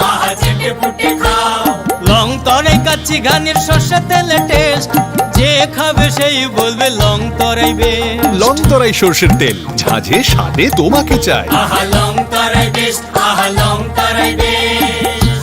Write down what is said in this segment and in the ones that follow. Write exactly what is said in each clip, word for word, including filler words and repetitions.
আহা চেটে পুটে খাও। লং তরাই কাচ্চি ঘানির সর্ষে তেলে টেস্ট, যে খাবে সেই বলবে Long Tarai best. Long Tarai সর্ষের তেল, ঝাঁঝে স্বাদে তোমাকে চাই। আহা লং তরাই বেস্ট, আহা Long Tarai best.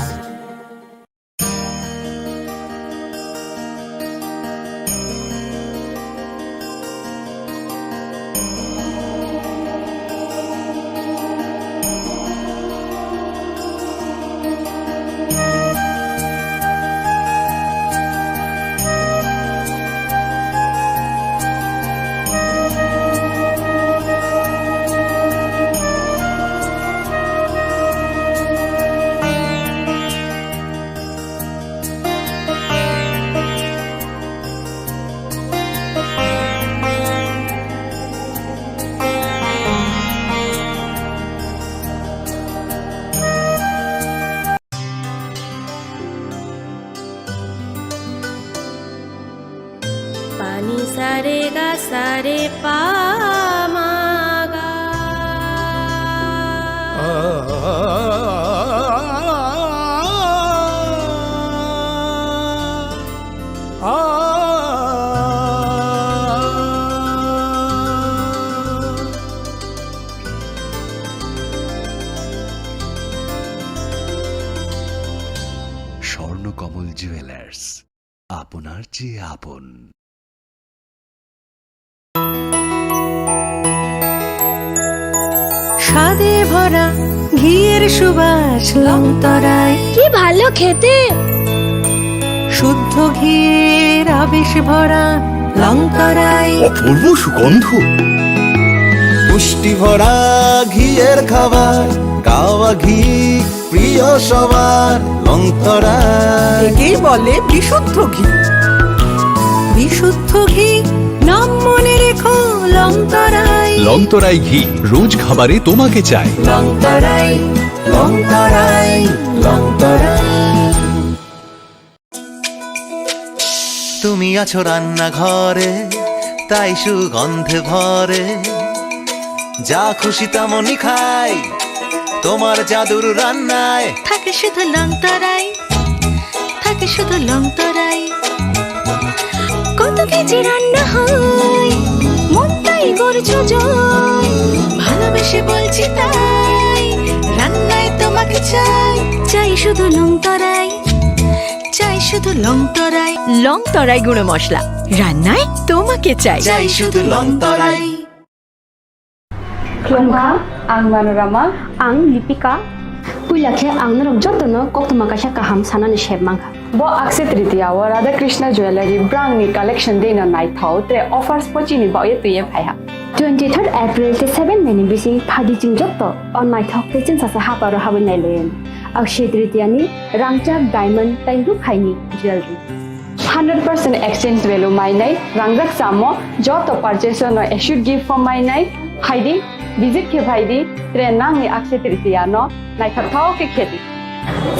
Pani sare ga sare pa ma ga. Swarnakamal jewellers, আপনার চেয়ে আপন। স্বাদে ভরা ঘিয়ের সুবাস লংতরাই। কি ভালো খেতে! শুদ্ধ ঘিয়ের আবেশ ভরা লংতরাই। অপূর্ব সুগন্ধ। পুষ্টি ভরা ঘিয়ের খাবার, গাওয়া ঘি প্রিয় সবার লংতরাই। একেই বলে বিশুদ্ধ ঘি। বিশুদ্ধ ঘি, নাম মনে রেখো লংতরাই। লংতরাই ঘি, রোজ খাবারে তোমাকে চাই। লংতরাই, লংতরাই, লংতরাই। তুমি আছো রান্নাঘরে, তাই সুগন্ধে ভরে। যা খুশি তেমনই খাই, তোমার জাদুর রান্নায়। থাকে শুধু লংতরাই, থাকে শুধু লংতরাই। কত কেজি রান্না হয়, মনটাই করছো জয়। ভালোবেসে বলছি তাই, রান্নায় তোমাকে চাই। চাই শুধু লংতরাই, চাই শুধু লংতরাই। লংতরাই গুঁড়ো মশলা, রান্নায় তোমাকে চাই। চাই শুধু লংতরাই। Khulumkha, ang Manorama. Ang Lipika. Puila khe ang norok jotono koktwma kaisa kaham sanani sep mankha. Bo Akshaya Tritiya o Radha Krishna Jewellery brangni collection deino naithok, tre offers pochini baoye twiye phaiha. Twenty-third April tei seven May ni bising phaidi chwng joto o naithok tei chwngsacha haparo habwi nailaiyani. Akshaya Tritiya ni rangchak, diamond tei rukhaini jewellery. Hundred percent exchange value mainai, rangjak chamo, joto purchase no assured gift form mainai, phaidi, visit khe phaidi, tre nangni Akshaya Tritiya no naithok thao khe khedi.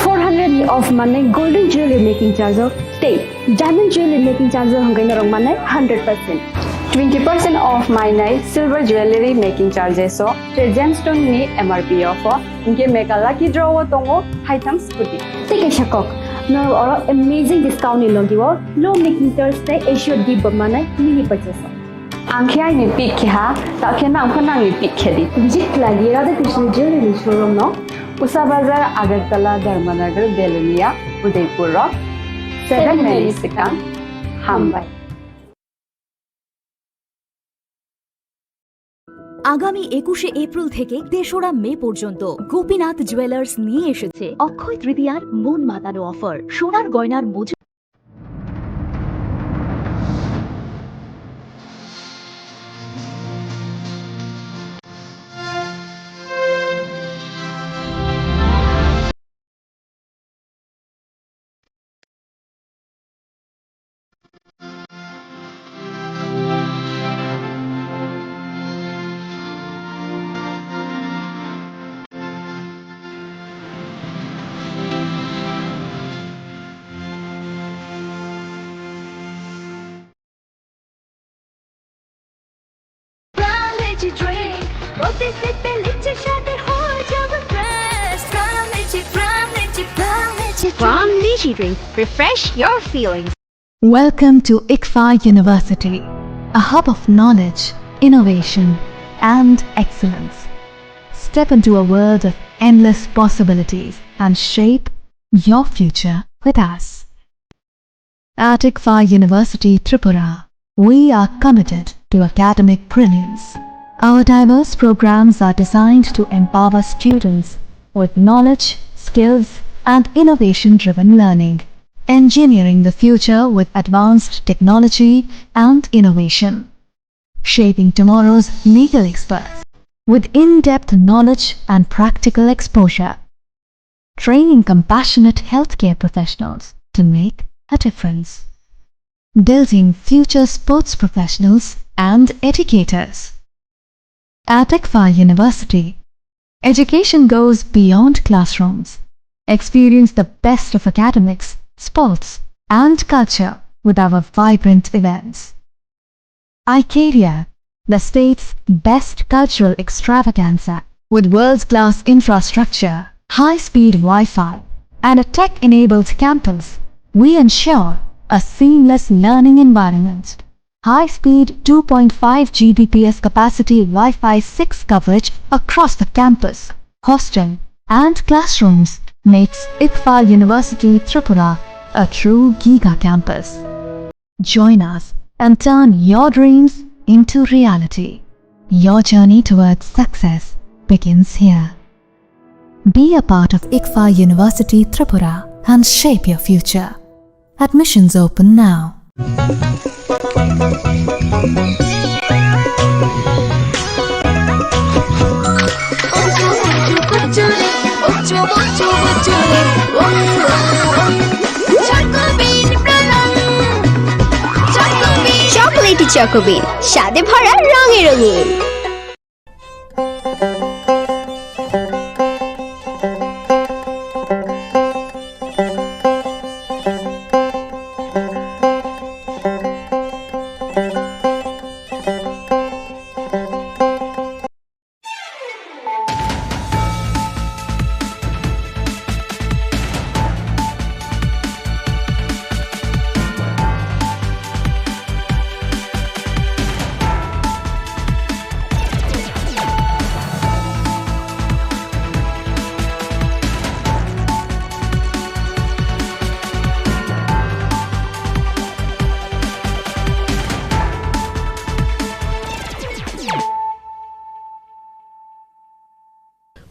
Four hundred ni off manai golden jewelry making charge o tei diamond jewelry making charge o hwnkhai norok manai hundred percent. Twenty percent off mainai silver jewelry making charges o tre gemstone ni M R P o pho. Hinkhe Mega Lucky Draw o tongo haitham scooty. Tei kaisa kok, norok oro amazing discount ni logi o low making charge tei assured gift bo manai mini purchase o. Ang khe aini pick khe ha, ta khe nang pho nangni pick khe di. Visit khlai di Radha Krishna Jewelry showroom no, Usha Bazar, Agartala, Dharmanagar, Belonia, Udaipur o seven May ni swkang. Hambai. আগামী একুশে এপ্রিল থেকে তেসরা মে পর্যন্ত গোপীনাথ জুয়েলার্স নিয়ে এসেছে অক্ষয় তৃতীয়ার মন মাতানো অফার। সোনার গয়নার মজুত From Niji Drink, refresh your feelings. Welcome to ICFAI University, a hub of knowledge, innovation, and excellence. Step into a world of endless possibilities and shape your future with us. At ICFAI University Tripura, we are committed to academic brilliance. Our diverse programs are designed to empower students with knowledge, skills, and innovation-driven learning, engineering the future with advanced technology and innovation, shaping tomorrow's legal experts. With in-depth knowledge and practical exposure, training compassionate healthcare professionals to make a difference, building future sports professionals and educators. At ICFAI University, education goes beyond classrooms. Experience the best of academics, sports, and culture with our vibrant events. iCaria, the state's best cultural extravaganza. With world-class infrastructure, high-speed Wi-Fi, and a tech-enabled campus, we ensure a seamless learning environment. High-speed two point five G B P S capacity Wi-Fi six coverage across the campus, hostel, and classrooms makes ICFAI University Tripura a true giga campus. Join us and turn your dreams into reality. Your journey towards success begins here. Be a part of ICFAI University Tripura and shape your future. Admissions open now. Chocolatey Choco Bean, স্বাদে ভরা রঙে রঙিন।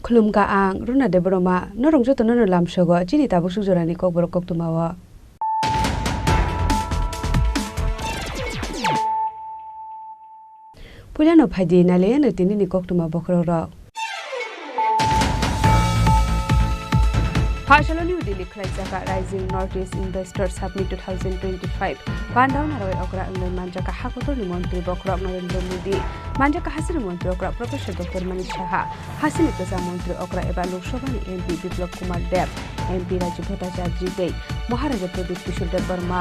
Khulumkha ang Runa Debbarma, norok jotono no lamsogo chini tabuk suk jorani kokborok koktwmao. Puilano phaidi nailaiano tinini koktwma bokhorokrok. Phasalo New Delhi khlaijak Rising North East Investor Summit two thousand twenty-five. Pandao narwai okra wngwi manjak ha kotorni montri bokhorok Narendra Modi, manjak hasini montri okra Professor Doctor Manik Saha, hasini kwcham montri okra eba Lok Sabhani M P Biplab Kumar Deb, M P Rajiv Bhattacharjee tei Maharaja Pradyut Kishore Debbarma.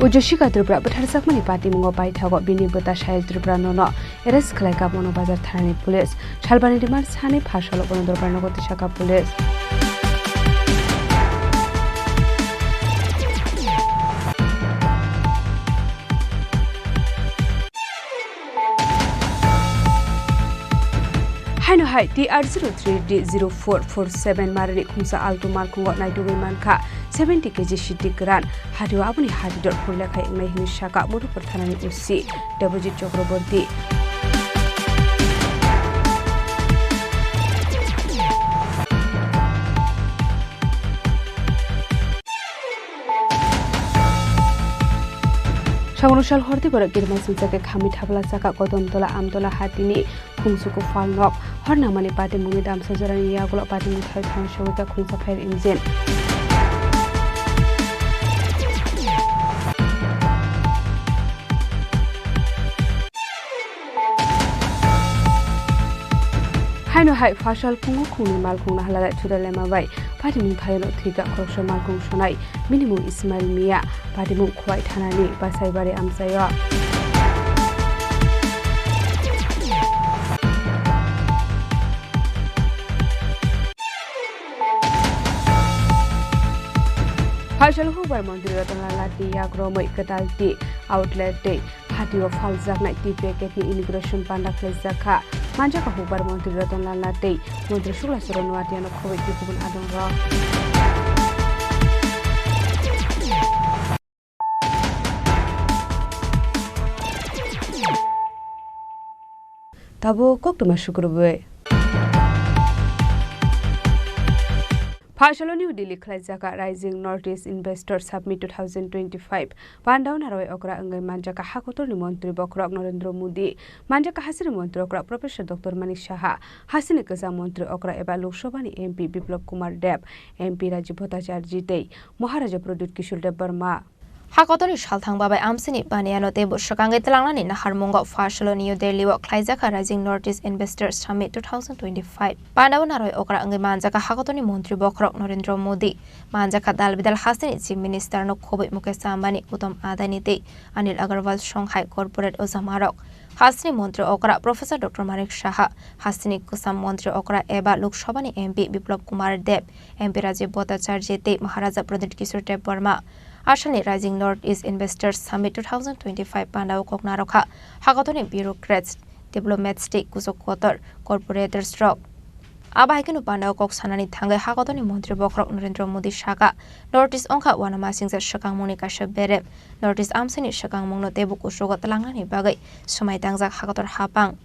Ujosika Tripura bwtharjakmani patimungo paithago bini bwta Sahil Tripura nono arrest khlaikha Mono Bazar thanani police. Salbani remand sanwi phasalo bono dorbar nogo tisakha police. Haino hai T R zero three D zero four four seven marini khungsa altu malkhungo naitugwi mankha seventy K G siti kwran. Hatio aboni hati dor phurlekha wngnai hwnwi sakha Madhupur thanani O C Debojit Chakraborty. Songno sal horti borok kirima sumsake khamwi thabla saka Kotomtola Amtola hatini khungsuku phalnok. Hor nangmani patimungni damsa jorani yagulo patimung thai thang sogwi kha khungsa fire engine. Ano hai phasal phungo khungni malkhung nahalai Thudalema bai patimung thayono thwikha khoroksa malkhung sonai, bini mung Ismail Mia, patimung Khowai thanani Basaibari amchaio. Phasal hubar montri Ratanlal Nath tei yak romwi kwtal tei outlet tei Hatio phaljaknai tea packet ni inauguration panda khlaijak kha. Manjak kha hubar montri Ratanlal Nath tei montri Sukla Charan Noatia no khoboi tei kubun adong rok. Tabuk koktwma sukrubwi. Phasalo New Delhi khlaijaka Rising North East Investor Summit two thousand twenty-five. Pandao narwai okra wngwi manjaka hakotorni montri bokhorok Narendra Modi, manjaka hasini montri okra Professor Doctor Manik Saha, hasini kwcham montri okra eba Lok Sabhani M P Biplab Kumar Deb, M P Rajiv Bhattacharjee tei Maharaja Pradyut Kishore Debbarma. Hakotorni salthang babai amsini baniano teibo swkangwi twlangnani naharmungo phasalo New Delhi o khlaijaka Rising North East Investor Summit two thousand twenty-five. Pandao narwai okra wngwi manjaka hakotorni montri bokhorok Narendra Modi, manjaka dalbidal hasteni Chief Minister no khoboi Mukesh Ambani, Uttam Adani tei Anil Agarwal song hai corporate ojamarok. Hasteni montri okra Professor Doctor Manik Saha, hasteni kwcham montri okra eba Lok Sabhani M P Biplab Kumar Deb, M P Rajiv Bhattacharjee tei Maharaja Pradyut Kishore Debbarma. Asalni Rising North East Investors Summit two thousand twenty-five pandao kok narwkha hakotorni bureaucrats, diplomats tei kuchuk kotor corporators rok. Abo hai kheno pandao kok sanani thangwi hakotorni montri bokhorok Narendra Modi sakha, North East wngkha uanamasingcha swkangmungni kaisa berem. North East amsini swkangmungno teibo kuchugo twlangnani bagwi swmai tangjak hakotor hapang.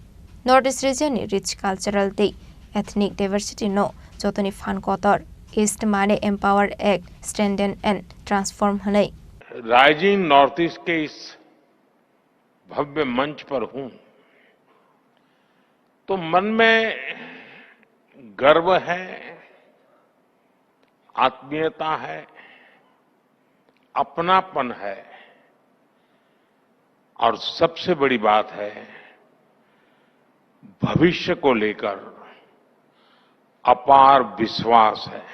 North East region ni rich cultural tei ethnic diversity no jotoni phan kotor. East mane empower, act, strengthen and transform hwnwi. Rising north east के इस भव्य मंच पर हूं, तो मन में गर्व है, आत्मीयता है, अपनापन है और सबसे बड़ी बात है, भविष्य को लेकर अपार विश्वास है।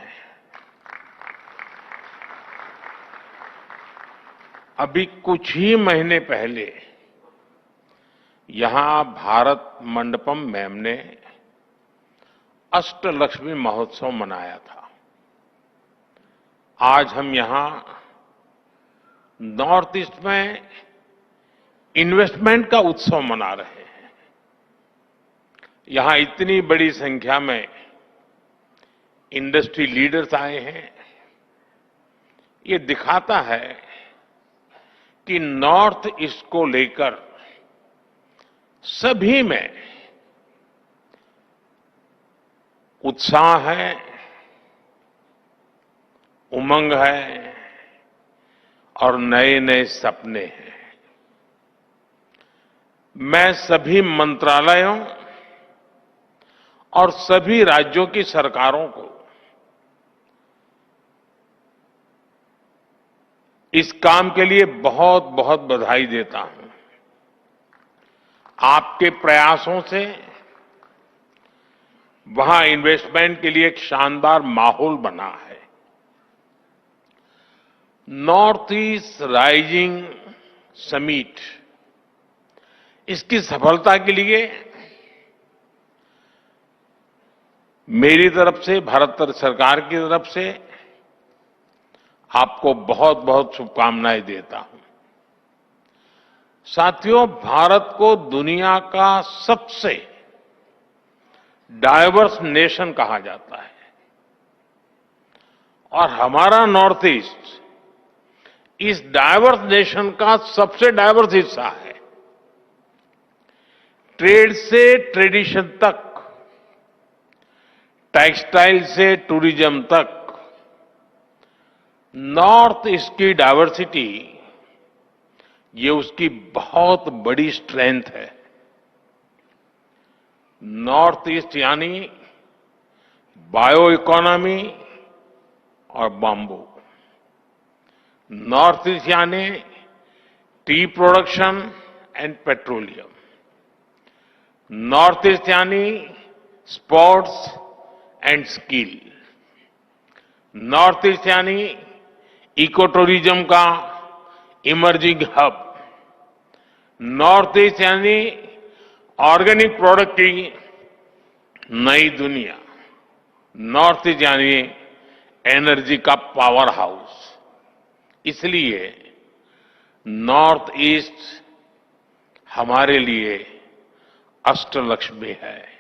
अभी कुछ ही महीने पहले यहां भारत मंडपम में हमने अष्टलक्ष्मी महोत्सव मनाया था। आज हम यहां नॉर्थ ईस्ट में इन्वेस्टमेंट का उत्सव मना रहे हैं। यहां इतनी बड़ी संख्या में इंडस्ट्री लीडर्स आए हैं। ये दिखाता है कि नॉर्थ ईस्ट को लेकर सभी में उत्साह है, उमंग है और नए नए सपने हैं। मैं सभी मंत्रालयों और सभी राज्यों की सरकारों को इस काम के लिए बहुत बहुत बधाई देता हूं। आपके प्रयासों से वहां इन्वेस्टमेंट के लिए एक शानदार माहौल बना है। नॉर्थ ईस्ट राइजिंग समिट, इसकी सफलता के लिए मेरी तरफ से, भारत सरकार की तरफ से आपको बहुत बहुत शुभकामनाएं देता हूं। साथियों, भारत को दुनिया का सबसे डाइवर्स नेशन कहा जाता है और हमारा नॉर्थ ईस्ट इस डाइवर्स नेशन का सबसे डाइवर्स हिस्सा है। ट्रेड से ट्रेडिशन तक, टेक्सटाइल से टूरिज्म तक, नॉर्थ ईस्ट की डाइवर्सिटी, ये उसकी बहुत बड़ी स्ट्रेंथ है। नॉर्थ ईस्ट यानी बायो इकोनॉमी और बाम्बू, नॉर्थ ईस्ट यानी T production and petroleum, north east यानी Sports and skill. North East यानी इको टूरिज्म का इमर्जिंग हब, नॉर्थ ईस्ट यानी ऑर्गेनिक प्रोडक्ट की नई दुनिया, नॉर्थ ईस्ट यानी एनर्जी का पावर हाउस। इसलिए नॉर्थ ईस्ट हमारे लिए अष्टलक्ष्मी है।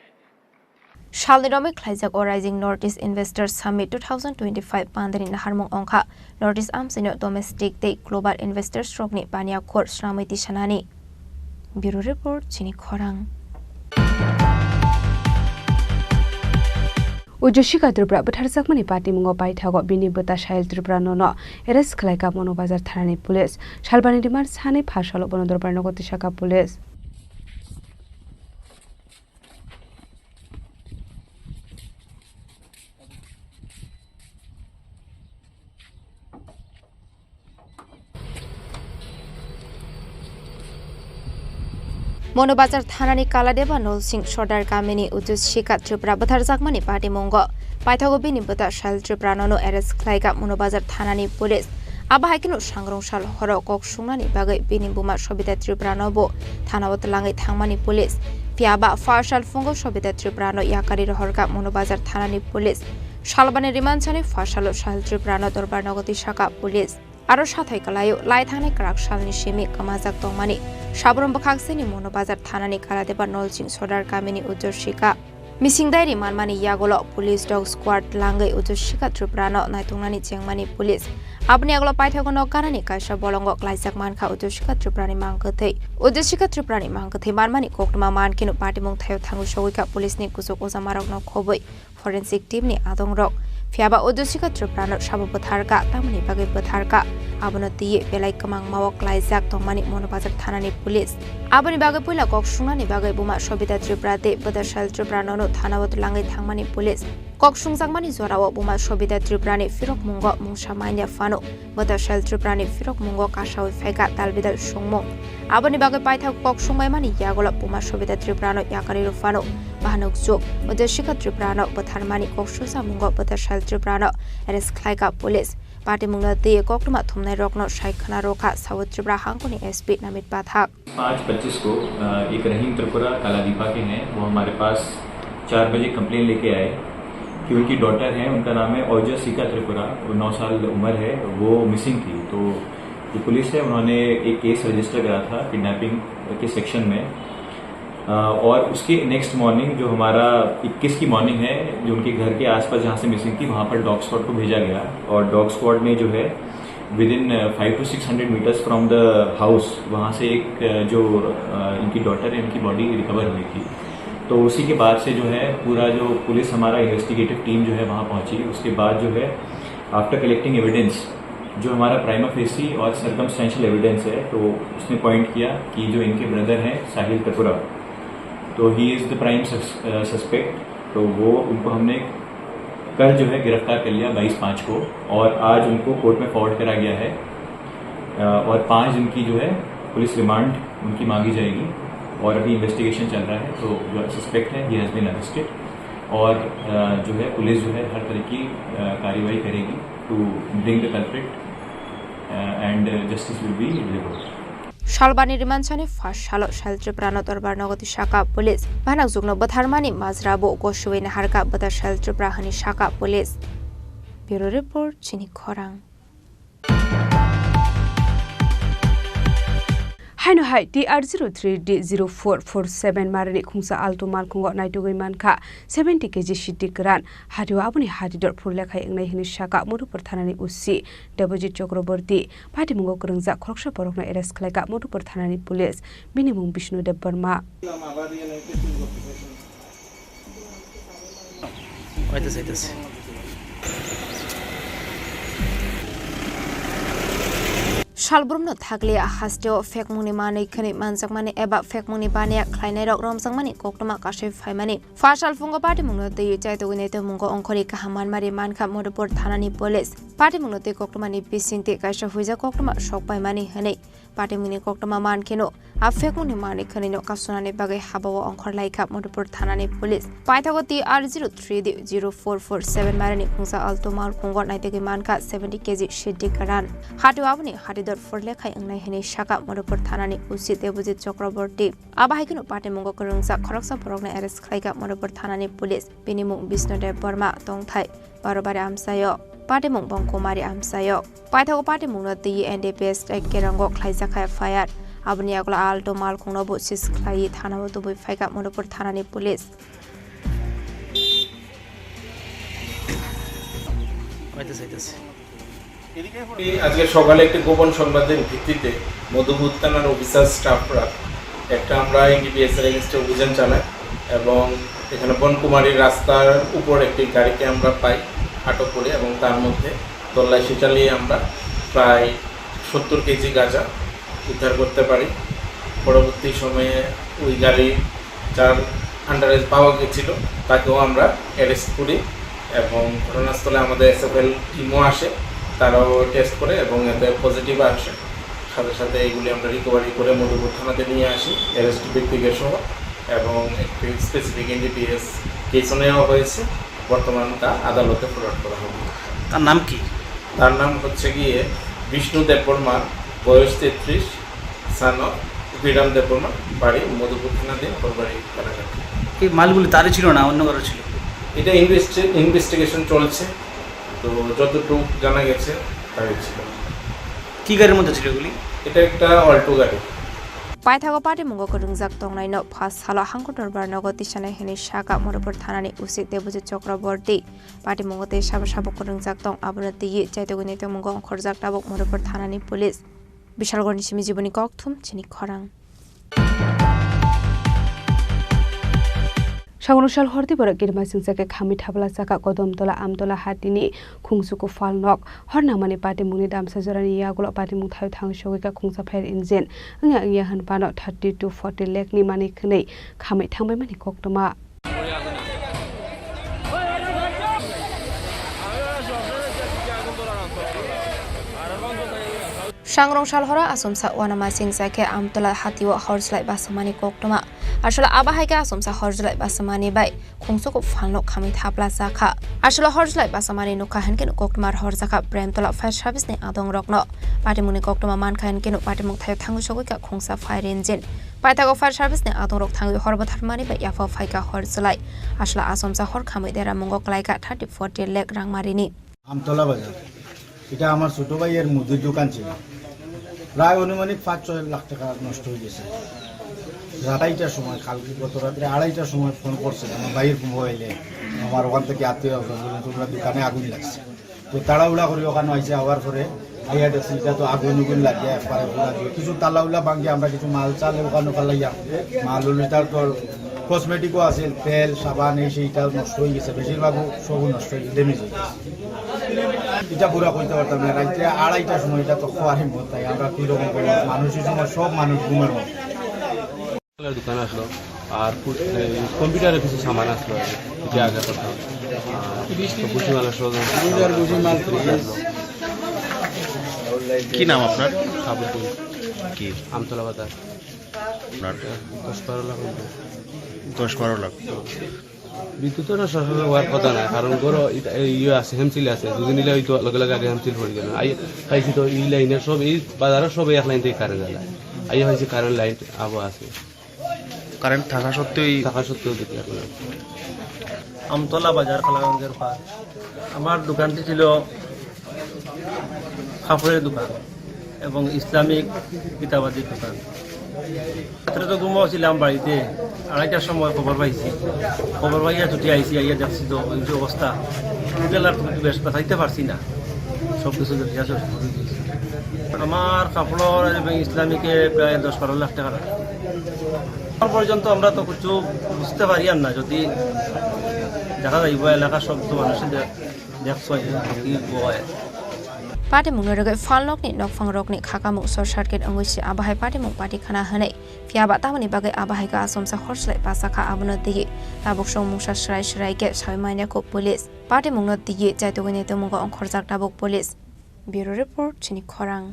Salni romwi khlaijak o Rising North East Investors Summit two thousand twenty-five pandani naharmung wngkha North East amchaino domestic tei global investors rokni baniya khor swnamwi tisanani. Bureau Report, Chini Khorang. Ujjwshikha Tripura bwtharjakmani patimungo paithago bini bwta Sahil Tripura nono arrest khlaikha Mono Bazar thanani police. Salbani remand sanwi pha salo bono dorbar nogo tisakha police. Mono Bazar thanani Kaladeba Nolsing Sordar kamini Ujjwshikha Tripura bwtharjakmani patimungo paithago bini bwta Sahil Tripura nono arrest khlaikha Mono Bazar thanani police. Abo hai kheno sangrong sal horo kok sungnani bagwi bini buma Sobita Tripura no bo thanao twlangwi thangmani police. Phiya ba pha sal phungo Sobita Tripura no yakarwi rohorkha Mono Bazar thanani police. Salbani remand sanwi pha salo Sahil Tripura no dorbar nogo tisakha police. Aro sathai kwlaio lai thangnai kwrak salni simi kwmajak tongmani Sabrum bwkhaksini Mono Bazar thanani Kaladeba Nolsing Sordar kamini Ujjwshikha. Mising diary manmani yagulo police dog squad langwi Ujjwshikha Tripura no naitungnani chengmani police. Aboni yagulo paithago nok ganani kaisa bolongo klaijak mankha Ujjwshikha Tripura ni mang kwthwi. Ujjwshikha Tripura ni mang kwthwi manmani koktwma mankheno patimung thaio thangwi sogwikha police ni kuchuk ojamarokno khobwi forensic team ni adongrok. Phiya ba Ujjwshikha Tripura no sabo bwtharkha, tamoni bagwi bwtharkha. Abono twiwi belai kwmangmao klaijak tongmani Mono Bazar thanani police. Aboni bagwi puila kok sungnani bagwi buma Sobita Tripura tei bwta Sahil Tripura nono thanao twlangwi thangmani police. Kok sungjakmani jorao buma Sobita Tripura ni phirok mungo mungsa manya phano bwta Sahil Tripura ni phirok mungo kasawi phaikha dalbidal songmung. Aboni bagwi paithak kok sungbaimani yagulo buma Sobita Tripura no yakarwi rw phano bahanukjwk Ujjwshikha Tripura no bwtharmani kok susamungo bwta Sahil Tripura no arrest khlaikha police. Patimungno twiwi koktwma thumnairokno sai khwna rwkha South Tripura hangkoni S P Namit Pathak. पाँच पच्चीस को, अ, एक रहीम त्रिपुरा कालादीपा के हैं, वो हमारे पास चार बजे कंप्लेन लेके आए कि उनकी डॉटर है, उनका नाम है ओजसिका त्रिपुरा, वो नौ साल उम्र है, वो मिसिंग थी। तो जो पुलिस है, उन्होंने एक केस रजिस्टर करा था किडनैपिंग के सेक्शन में। अ, और उसके नेक्स्ट मॉर्निंग जो हमारा इक्कीस की मॉर्निंग है, जो उनके घर के आसपास जहाँ से मिसिंग थी, वहाँ पर डॉग स्क्वाड को भेजा गया और डॉग स्क्वाड ने जो है, within, uh, five to six hundred meters from the house, वहाँ से एक, uh, जो, uh, इनकी डॉटर है, इनकी बॉडी रिकवर हुई थी। तो उसी के बाद से जो है, पूरा जो पुलिस, हमारा इन्वेस्टिगेटिव टीम जो है, वहाँ पहुँची। उसके बाद जो है, after collecting evidence, जो हमारा प्राइमा फेसी और सर्कमस्टेंशियल एविडेंस है, तो उसने पॉइंट किया कि जो इनके ब्रदर हैं साहिल त्रिपुरा, तो he is the prime suspect. तो वो, उनको हमने कल जो है गिरफ्तार कर लिया बाईस पाँच को, और आज उनको कोर्ट में फॉरवर्ड करा गया है। अ, और पाँच दिन की जो है पुलिस रिमांड उनकी मांगी जाएगी, और अभी इन्वेस्टिगेशन चल रहा है। तो जो सस्पेक्ट है, he has been arrested, और, अ, जो है पुलिस जो है हर तरह की, अ, कार्रवाई करेगी to bring the culprit, uh, and, uh, justice will be delivered. Salbani rimansani first salo Sahil Tripura no dorbar nogo tisakha police. Bahanakjwkno bwtharmani majra bo gosiwi naharkha bwta Sahil Tripura hwnwi sakha police. Bureau Report, Chini Khorang. Haino hai T R zero three D zero four four seven marini khungsa altu malkhungo naitugwi mankha seventy K G siti kwran. Hatio aboni hati dor phurlekhai wngnai hwnwi sakha Madhupur thanani O C Debojit Chakraborty. Patimungo kwrwngjak khoroksa borokno arrest khlaikha Madhupur thanani police. Bini mung Bishnu Debbarma. Salbrumno thakliya hasteo phekmungni manwi khwnwi manjakmani eba phekmungni baniya khlainairok romjakmani koktwma kasui phaimani. Pha salphungo patimungno twiwi chaitugwi naitugmungo ongkhorwi kaham manmari mankha Madhupur thanani police. Patimungno twi koktwmani bisingtwi kaisa huijak koktwma sokpaimani hwnwi Patimungni koktwma mankheno, a phekmungni manwi khwnwino kasunani bagwi habao ongkhor laikha Madhupur thanani police. Paithago T R zero three D zero four four seven mairani khungsa Alto malkhungo naitugwi mankha seventy K G siddi karan. Hatio aboni hatidor phurlekhai wngnai hwnwi sakha Madhupur thanani O C Debojit Chakraborty. Abo hai kheno patimungo kwrwngjak khoroksa borokno arrest khlaikha Madhupur thanani police. Bini mung Bishnu Debbarma, tongthai Barobari amchaio. Patimung Bongkumari amchaio. Paithago patimungno twi N D P S kerango khlaijak F I R. Aboni yagulo Alto malkhungno bo seize khlaiwi thanao tubui phaikha Madhupur thanani police. আজকে সকালে একটি গোপন সংবাদের ভিত্তিতে মধুপুর থানার অফিসার স্টাফরা একটা আমরা এনডিপিএস এর এগেইনস্টে অভিযান চালাই এবং এখানে বনকুমারী রাস্তার উপর একটি গাড়িকে আমরা পাই, আটক করি এবং তার মধ্যে তল্লাশি চালিয়ে আমরা প্রায় সত্তর কেজি গাঁজা উদ্ধার করতে পারি। পরবর্তী সময়ে ওই গাড়ি যার আন্ডারে পাওয়া গেছিল, তাকেও আমরা অ্যারেস্ট করি এবং ঘটনাস্থলে আমাদের এসএফএল টিমও আসে, তারাও টেস্ট করে এবং এতে পজিটিভ আসে। সাথে সাথে এগুলি আমরা রিকভারি করে মধুপুর থানাতে নিয়ে আসি অ্যারেস্ট ব্যক্তিকে সহ, এবং একটি স্পেসিফিক এনডিপিএস কেসও নেওয়া হয়েছে। বর্তমান তা আদালতে ফরওয়ার্ড করা হবে। তার নাম কি? তার নাম হচ্ছে গিয়ে বিষ্ণু দেববর্মা, বয়স তেত্রিশ, সন অফ বিরাম দেববর্মা, বাড়ি মধুপুর থানাধীন হরবাড়ি কাটাকাটি। এই মালগুলি তারই ছিল না অন্য কারো ছিল? এটা ইনভেস্টি-, ইনভেস্টিগেশন চলছে, তো যতটুকু জানা গেছে তারই ছিল। কি গাড়ির মধ্যে ছিল এগুলি? এটা একটা অল্টো গাড়ি। Paithago patimungo kwrwngjak tongnaino pha salo Hangkor Dorbar nogo tisanai hwnwi sakha Madhupur thanani O C Debojit Chakraborty. Patimungo tei sabo sabo kwrwngjak tong, abono twiwi chaitugwi naitugmungo ongkhorjak tabuk Madhupur thanani police. Bishalgarhni simi Jiboni Kokthum, chini khorang. Sagono sal horti borok kirima singsa khe khamwi thapla chakha Kodom Tola Amtola hatini Khungsuku Phalnok. Hor nangmani patimungni damsa jorani yagulo patimung thaio thang sogwi kha khungsa fire engine. Wngya wngya hwn phano thirty to forty lakh ni manwi khwnwi khamwi thangbaimani koktwma. Sangrong salhoro asomsa uanama singsa khe Amtola hatio hor chwlai basamani koktwma. Aswla abo hai khe asomsa hor chwlai basamani bai Khungsuku Phalnok khamwi thapla chakha. Aswla hor chwlai basamani nukha hinkhe koktwma rohorjakha Premtola fire service ni adongrokno. Patimungni koktwma mankha hinkhe patimung thaio thangwi sogwi kha khungsa fire engine. Paithago fire service ni adongrok thangwi hor bwtharmani bai yaphao phaikha hor chwlai. Aswla asomsa hor khamwi deramungo kwlaikha thirty forty lakh rangmarini. Amtala বাজার, এটা আমার ছোট ভাইয়ের মুদির দোকান ছিল। প্রায় আনুমানিক পাঁচ ছয় লাখ টাকা নষ্ট হয়ে গেছে। রাত আড়াইটার সময়, কালকে গত রাত্রে আড়াইটার সময় ফোন করছে আমার ভাইয়ের মোবাইলে, আমার ওখান থেকে আত্মীয় স্বজন বললেন, "তোমরা দোকানে আগুন লাগছে।" তো তাড়াহুড়া করে ওখানে আইসে, আওয়ার পরে আইয়া দেখছি এটা তো আগুন উগুন লাগিয়া একবারে পুরা দিয়ে কিছু তালা উলা ভাঙিয়া আমরা কিছু মাল চাল ওখানে ফালাইয়া, মাল উলিটার তো কসমেটিকও আছে, তেল, সাবান, এই সেইটাও নষ্ট হয়ে গেছে, বেশিরভাগও সবও নষ্ট হয়ে গেছে, ড্যামেজ হয়ে গেছে। এটা পুরা কইতে পারতাম না, রাইতে আড়াইটার সময় এটা তো খোয়ারই মত, তাই আমরা কি রকম করবো? মানুষ এই সময় সব মানুষ ঘুমের মতো। দোকান আসলো, আর কু-, এই কম্পিউটারের কিছু সামান আসলো আর কি, যে আগে করতাম। আর তো ভুসিমাল আসলো, কম্পিউটার ভুসিমাল ফ্রিজ আসলো। কি নাম আপনার? সাবুদ্দিন। কি? আমতলা বাজার। আপনার? দশ বারো লাখ হইতো। দশ বারো লাখ। বিদ্যুৎ তো না সরাসরি হওয়ার কথা না, কারণ গরো ইটা, এই ইয়ে আছে, হেমসিল আছে, দুদিন নিলে হয়তো লগে লগে আগে হেমসিল পড়ে গেল। আই, পাইছি তো এই লাইনের সব, এই বাজারের সব এক লাইন থেকে কারেন্ট জ্বালায়। আই হয়েছে কারেন্ট লাইট আবো আছে। কারেন্ট থাকা সত্ত্বেও এই থাকা সত্ত্বেও যদি এখন আমতলা বাজার, কালাগঞ্জের পার। আমার দোকানটি ছিল কাপড়ের দোকান এবং ইসলামিক কিতাবাদির দোকান। রাত্রে তো ঘুমাও ছিলাম বাড়িতে, আড়াইটার সময় খবর পাইছি। খবর পাইয়া ছুটি আইছি, আইয়া দেখছি তো ওই যে অবস্থা, হোটেল আর বেশ বাঁচাইতে পারছি না, সব কিছু দেখিয়া শেষ করে দিয়েছি। আমার কাপড় এবং ইসলামিকে প্রায় দশ বারো লাখ টাকা লাগে। এখন পর্যন্ত আমরা তো কিছু বুঝতে পারি আর না, যদি দেখা যাইব এলাকার সব তো মানুষের দে-, দেখছো কি হয়। Patimungni rwgwi phalnokni nokphangrokni khakamung short circuit wngwi se abo hai patimung pati khna hwnwi. Phiya ba tamoni bagwi abo hai khe asomsa hor slai bachakha, abono twiwi tabuk song mungsa swrai swrai khe sawi manya kho police. Patimungno twiwi chaitugwi naitugmungo ongkhorjak tabuk police. Bureau report, chini khorang.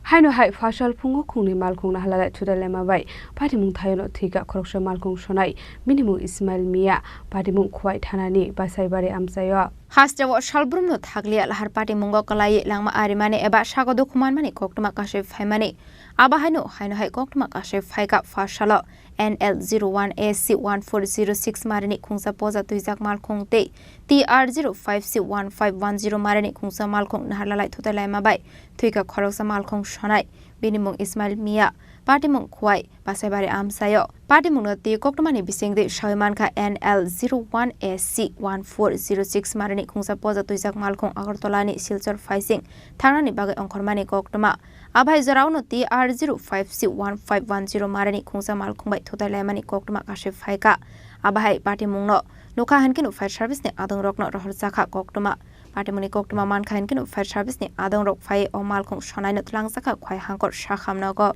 Haino hai phasal phungo khungni malkhung naharlalai thutai laima bai patimung thaiono thwikha khoroksa malkhung sonai, bini mung Ismail Mia, patimung Khowai thanani Basaibari amchaio. Hasteo salbrumno thakliya lahar patimungo kwlaiwi langma arimani eba sago dukhu manmani koktwma kasui phaimani. Abo haino, haino hai koktwma kasui phaikha phasalo N L zero one A C one four zero six marini khungsa poja twijak malkhung tei T R zero five C one five one zero marini khungsa malkhung naharlalai thutai laima bai thwikha khoroksa malkhung sonai. Bini mung Ismail Mia, patimung Khowai, Basaibari amchaio. Patimungno twi koktwmani bisingtwi sawi mankha N L zero one A C one four zero six marini khungsa poja twijak malkhung Agartala ni Silchar phaising thangnani bagwi ongkhormani koktwma. Abai jorao no T R zero five C one five one zero marini khungsa malkhung bai thutai laimani koktwma kasui phaikha. Abahai patimungno nukha hinkhe no fire service ni adongrokno rohorjakha koktwma. Patimungni koktwma mankha hinkhe no fire service ni adongrok phai o malkhung sonaino twlangjakha Khowai hangkor Sakham nogo.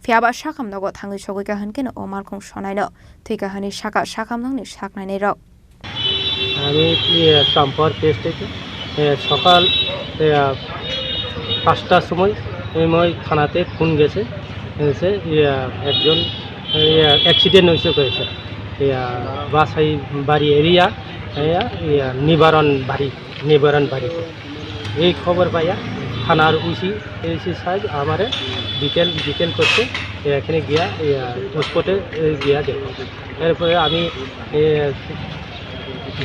Phiyaba Sakham nogo thangwi sogwikha hinkhe no o malkhung sonaino thwikha hinwi sakha Sakham nokni saknainairok. আমি, ইয়ে, চাম্পাহার পিএস থেকে, এ, সকাল, এ, পাঁচটার সময় এই মই থানাতে ফোন গেছে, এসে, ইয়ে, একজন, ইয়ে, অ্যাক্সিডেন্ট হয়েছে কয়েছে, ইয়ে, বাসাই বাড়ি এরিয়া, ইয়ে, ইয়ে, নিবারণ বাড়ি, নিবারণ বাড়িতে। এই খবর পাইয়া থানার ওসি, এসি সাহেব আমারে ডিটেল, ডিটেল করছে, এ, এখানে গিয়া, ইয়ে, স্পটে, এ, গিয়া দেখো। এরপরে আমি, এ,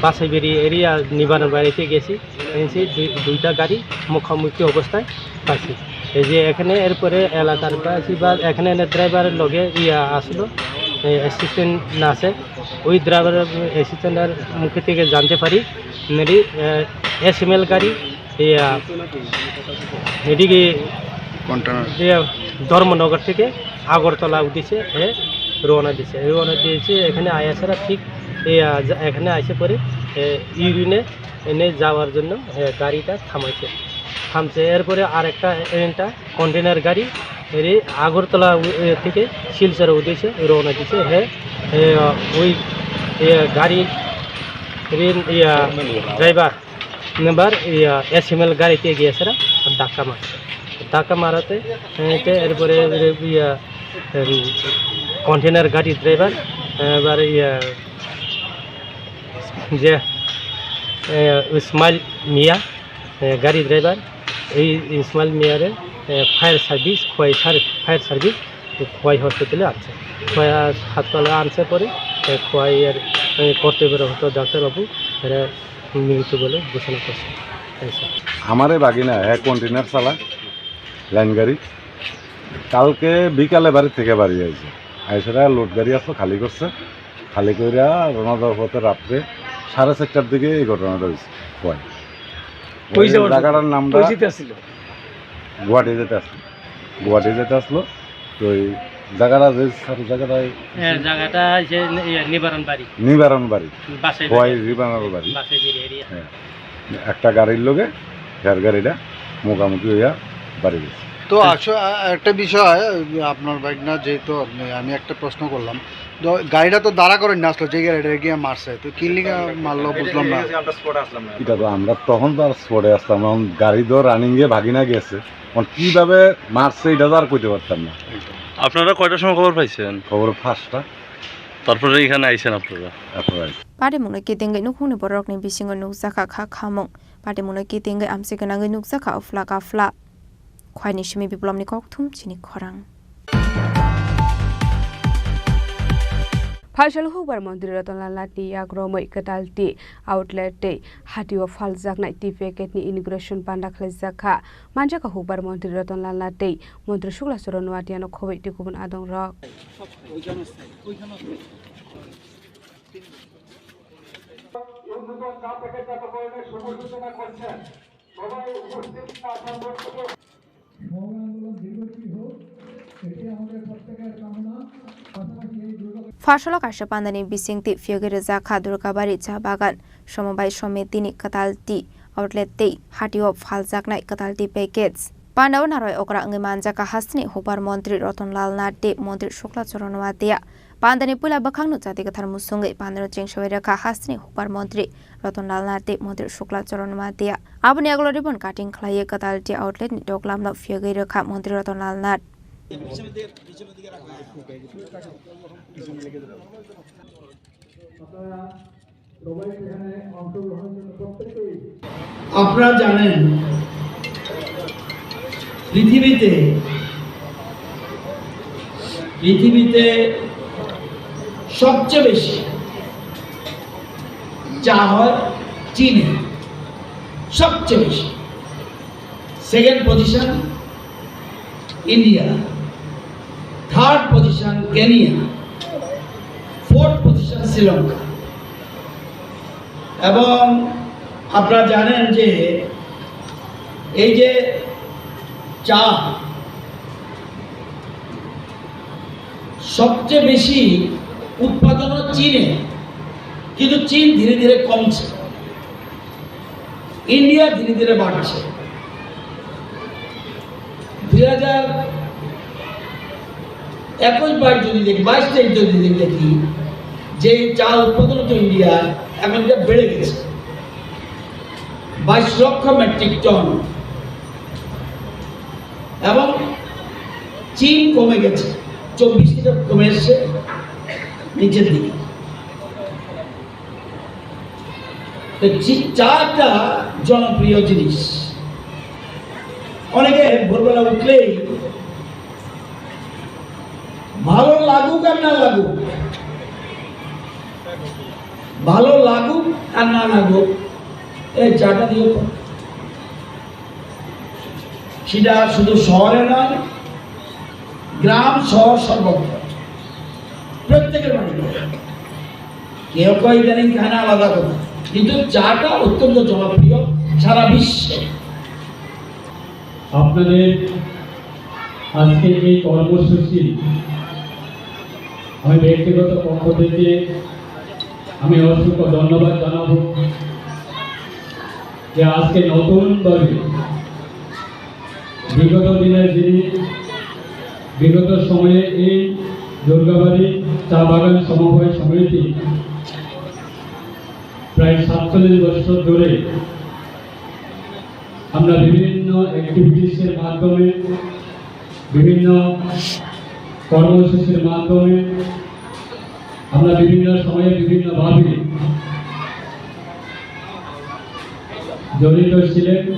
বাসাইবেরি এরিয়া নিবারণ বাড়িতে গেছি, এসে দুই-, দুইটা গাড়ি মুখোমুখি অবস্থায় পাইছি। এই যে এখানে এরপরে এলাকার বাসী বা এখানে এনে ড্রাইভারের লগে ইয়া আসলো, এই অ্যাসিস্ট্যান্ট আছে, ওই ড্রাইভারের অ্যাসিস্ট্যান্টের মুখ থেকে জানতে পারি, মেরি, এ, এসএমএল গাড়ি ইয়া, এদিকে কন্টেনার। ইয়া, ধর্মনগর থেকে আগরতলা উদ্দেশ্যে এ রওনা দিছে। রওনা দিয়েছে, এখানে আয়াসেরা ঠিক, ইয়া, যা-, এখানে আইসে পরে, এ, ইউরিনে এনে যাওয়ার জন্য, এ, গাড়িটা থামাইছে। থামছে, এরপরে আর একটা, এ, একটা কন্টেনার গাড়ি এর আগরতলা উ-, এ, থেকে শিলচরের উদ্দেশ্যে রওনা দিছে। হ্যাঁ, এ, ওই, এ, গাড়ি, রিন, ইয়া, ড্রাইভার নাম্বার, ইয়া, এসএমএল গাড়িতে গিয়েছে না, ধাক্কা মারছে। ধাক্কা মারাতে, এ, তে এরপরে, এ, ইয়া, এম, কন্টেনার গাড়ির ড্রাইভার, এ, এবার, ইয়া, যে, এ, ইসমাইল মিয়া, এ, গাড়ি ড্রাইভার, এই ইসমাইল মিয়ারে, এ, ফায়ার সার্ভিস, খোয়াই সার-, ফায়ার সার্ভিস, খোয়াই হসপিটালে আনছে। খোয়াই হাসপাতালে আনছে পরে, এ, খোয়াইয়ের, এ, কর্তব্যরত ডাক্তারবাবু এরা মৃত বলে ঘোষণা করছে। এই স্যার। আমার এই বাগিনা, এক কন্টেনার চালা, লাইন গাড়ি, কালকে বিকালে বাড়ি থেকে বাড়ি আইছে। আইসারা লোড গাড়ি আসলো, খালি করছে। খালি কইরা রওনা দেওয়ার পথে রাত্রে সাড়ে চারটার দিকে এই ঘটনাটা হইছে। হয়। কই ওই যাওয়ার জায়গাটার পথে? নামটা কই যেতে আসছিল? গুয়াহাটি যেতে আসলো। গুয়াহাটি যেতে আসলো। তো এই জায়গাটা যে স্যার, জায়গাটা হ্যাঁ, জায়গাটা হচ্ছে নি-, ইয়ে, নিবারণ বাড়ি। নিবারণ বাড়ি। বাসাই হয়, বাড়ি। নিবারণ বাড়ি। বাসাই বাড়ি এরিয়া। হ্যাঁ। একটা গাড়ির লগে হের গাড়িটা মুখামুখি হইয়া বাড়ি গেছে। তো আচ্ছা, আ-, একটা বিষয়, ওই যে আপনার বাইক না, যেহেতু আপনি, আমি একটা প্রশ্ন করলাম, তো গাড়িটা তো দাঁড়া করে নিয়ে আসলো, যে গাড়িটা গিয়ে মারছে, তো কি লিগা মারলো বুঝলাম না। এটা তো আমরা তখন তো আর স্পটে আসতাম না, এখন গাড়ি তো রানিং এ ভাগি না গেছে, এখন কিভাবে মারছে এটা তো আর কইতে পারতাম না। আপনারা কয়টার সময় খবর পাইছেন? খবর পাঁচটা। তারপরে এখানে আইছেন আপনারা? তারপরে আইছি। Patimungno kitingwi nukhungni borokni bisingo nukjakha kha khamung. Patimungno kitingwi amchik gwnangwi nukjakha uphla kaphla. Khwaini simi Biplomni kokthum chini khorang. Phaisal Hubar Montri Ratanlal Nathni yak romwi kwtal twi outlet tei hatio phaljaknai twi packet ni inauguration panda khlaijak kha. Manjakha Hubar Montri Ratanlal Nath tei Montri Sukla Charan Noatiano khobwi tei kubun adongrok. Pharsalo kaisa pandani bisingtwi phiyogwi rijak kha Durgabari cha bagan, Somobai Somitini kwtal twi outlet tei hatio phaljaknai kwtal twi package. Pandao narwai okra wngwi manjak kha hasteni Hubar Montri Ratanlal Nath tei Montri Sukla Charan Noatia. Pandani puila bwkhakno chati kwthar musungwi pandano chengsawi rwkha hasteni hukbar montri Ratan Lal Nath tei montri Shukla Charan Matia. Aboni yagulo ribbon cutting khlaiwi Gadalti outlet ni doklamno phiyogwi rwkha montri Ratan Lal Nath. আপনারা জানেন, পৃথিবীতে পৃথিবীতে সবচেয়ে বেশি চা হয় চীনে, সবচেয়ে বেশি। Second position India, third position Kenya, fourth position Sri Lanka. এবং আপনারা জানেন যে এই যে চা সবচেয়ে বেশি উৎপাদন হচ্ছে চীনে, কিন্তু চীন ধীরে ধীরে কমছে, ইন্ডিয়া ধীরে ধীরে বাড়ছে। দুই হাজার একুশ বাইশ যদি দেখি, বাইশ তেইশ যদি দেখি, যে চা উৎপাদন হতো ইন্ডিয়া, এখন এটা বেড়ে গেছে বাইশ লক্ষ মেট্রিক টন, এবং চীন কমে গেছে, চব্বিশ থেকে কমে এসছে নিচের দিকে। তো চি- চা একটা জনপ্রিয় জিনিস। অনেকে ভোরবেলা উঠলেই ভালো লাগুক আর না লাগুক, ভালো লাগুক আর না লাগুক, এই চাটা দিয়ে তো। সেটা শুধু শহরে নয়, গ্রাম শহর সর্বত্র, প্রত্যেকের বাড়িতে। কেউ কেউ ইদানিং খায় না, আলাদা কথা, কিন্তু চাটা অত্যন্ত জনপ্রিয় সারা বিশ্বে। আপনাদের আজকে এই কর্মসূচি আমি ব্যক্তিগত পক্ষ থেকে আমি অসংখ্য ধন্যবাদ জানাবো যে আজকে নতুনভাবে বিগত দিনের যিনি বিগত সময়ে এই দুর্গাবাড়ি চা বাগান সমবায় সমিতি প্রায় সাতচল্লিশ বছর ধরে আমরা বিভিন্ন অ্যাক্টিভিটিসের মাধ্যমে বিভিন্ন কর্মসূচির মাধ্যমে আমরা বিভিন্ন সময়ে বিভিন্নভাবে জড়িত ছিলেন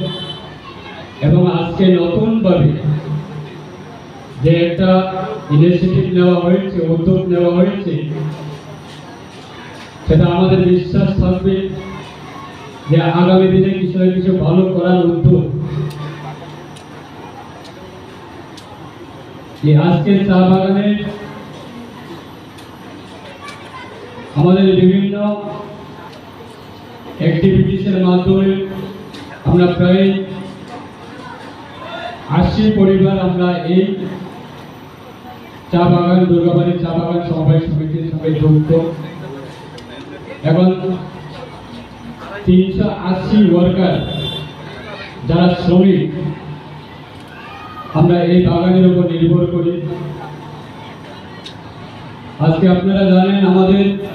এবং আজকে নতুনভাবে যে একটা ইনিশিয়েটিভ নেওয়া হয়েছে, উদ্যোগ নেওয়া হয়েছে, সেটা আমাদের বিশ্বাস থাকবে যে আগামী দিনে কিছু না কিছু ভালো করার উদ্যোগ এই আজকের চা বাগানে আমাদের বিভিন্ন অ্যাক্টিভিটিসের মাধ্যমে আমরা প্রায় আশি পরিবার আমরা এই চা বাগান, দুর্গাবাড়ি চা বাগান সমবায় সমিতির সঙ্গে যুক্ত। এখন তিনশো আশি ওয়ার্কার, যারা শ্রমিক, আমরা এই বাগানের উপর নির্ভর করি। আজকে আপনারা জানেন আমাদের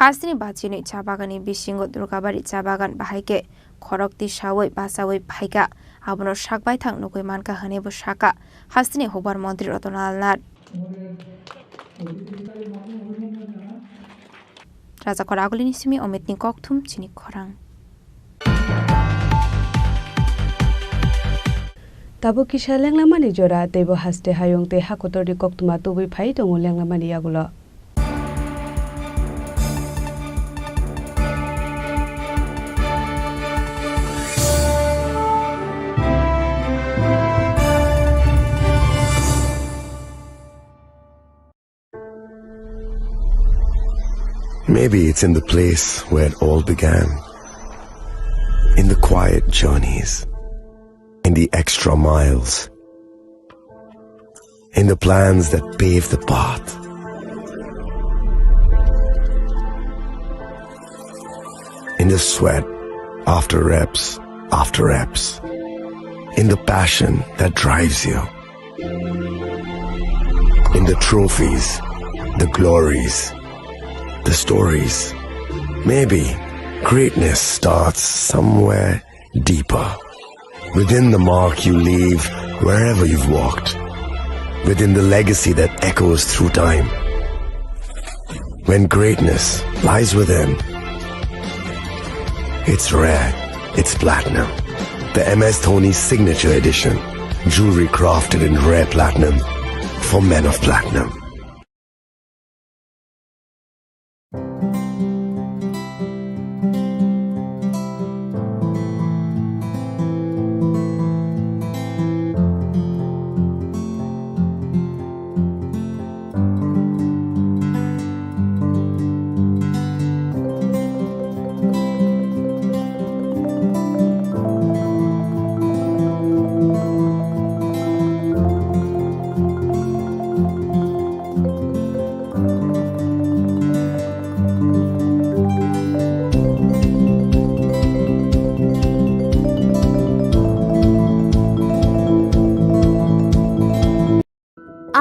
Hasteni bachinwi cha bagani bisingo Durgabari cha bagan bahai khe khorok tisawi bachawi phaikha, abono sak baithang nugwi mankha hwnwi bo sakha hasteni hukbar montri Ratan Lal Nath. Rajakhor Agulini simi Omitni kokthum chini khorang. Tabuk kisa lenglamani jora, teibo haste hayung tei hakotorni koktwma tubui phai tongo lenglamani yagulo. Maybe it's in the place where it all began. In the quiet journeys, in the extra miles, in the plans that pave the path, in the sweat after reps after reps, in the passion that drives you. In the trophies, the glories, the stories. Maybe greatness starts somewhere deeper. Within the mark you leave wherever you've walked. Within the legacy that echoes through time. When greatness lies within, it's rare, it's platinum. The M S Dhoni Signature Edition. Jewelry crafted in rare platinum for men of platinum.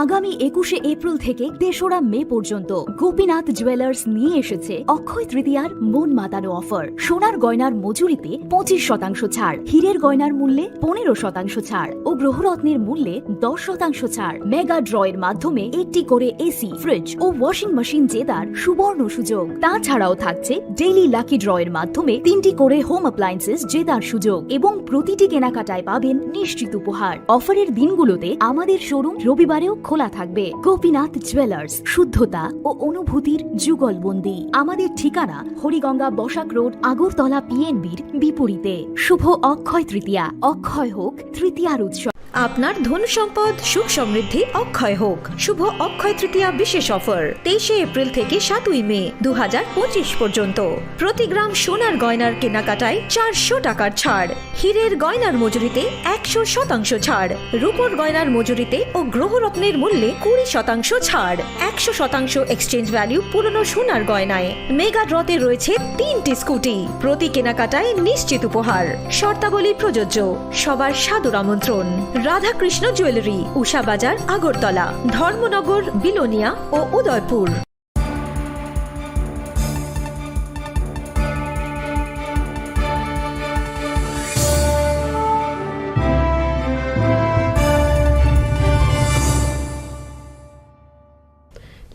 আগামী একুশে এপ্রিল থেকে তেসরা মে পর্যন্ত গোপীনাথ জুয়েলার্স নিয়ে এসেছে অক্ষয় তৃতীয়ার মন মাতানো অফার। সোনার গয়নার মজুরিতে পঁচিশ শতাংশ ছাড়, হীরের গয়নার মূল্যে পনেরো শতাংশ ছাড় ও গ্রহরত্নের মূল্যে দশ শতাংশ ছাড়। মেগা ড্রয়ের মাধ্যমে একটি করে এসি, ফ্রিজ ও ওয়াশিং মেশিন জেতার সুবর্ণ সুযোগ। তাছাড়াও থাকছে ডেইলি লাকি ড্রয়ের মাধ্যমে তিনটি করে হোম অ্যাপ্লায়েন্সেস জেতার সুযোগ এবং প্রতিটি কেনাকাটায় পাবেন নিশ্চিত উপহার। অফারের দিনগুলোতে আমাদের শোরুম রবিবারেও খোলা থাকবে। গোপীনাথ জুয়েলার্স, শুদ্ধতা ও অনুভূতির যুগলবন্দি। আমাদের ঠিকানা হরিগঙ্গা বসাক রোড, আগরতলা পিএনবির বিপরীতে। শুভ অক্ষয় তৃতীয়া, অক্ষয় হোক তৃতীয়ার উৎসব। আপনার ধন সম্পদ সুখ সমৃদ্ধি অক্ষয় হোক। শুভ অক্ষয় তৃতীয়া বিশেষ অফার, তেইশে এপ্রিল থেকে সাতই মে দু হাজার পঁচিশ পর্যন্ত। প্রতি গ্রাম সোনার গয়নার কেনাকাটায় চারশো টাকার ছাড়, হীরের গয়নার মজুরিতে একশো শতাংশ ছাড়, রূপোর গয়নার মজুরিতে ও গ্রহরত্নের মূল্যে কুড়ি শতাংশ ছাড়, একশো শতাংশ এক্সচেঞ্জ ভ্যালু পুরনো সোনার গয়নায়। মেগা ড্রতে রয়েছে তিনটি স্কুটি, প্রতি কেনাকাটায় নিশ্চিত উপহার। শর্তাবলী প্রযোজ্য। সবার সাদর আমন্ত্রণ। রাধাকৃষ্ণ জুয়েলারি, উষা বাজার, আগরতলা, ধর্মনগর, বিলোনিয়া ও Udaipur.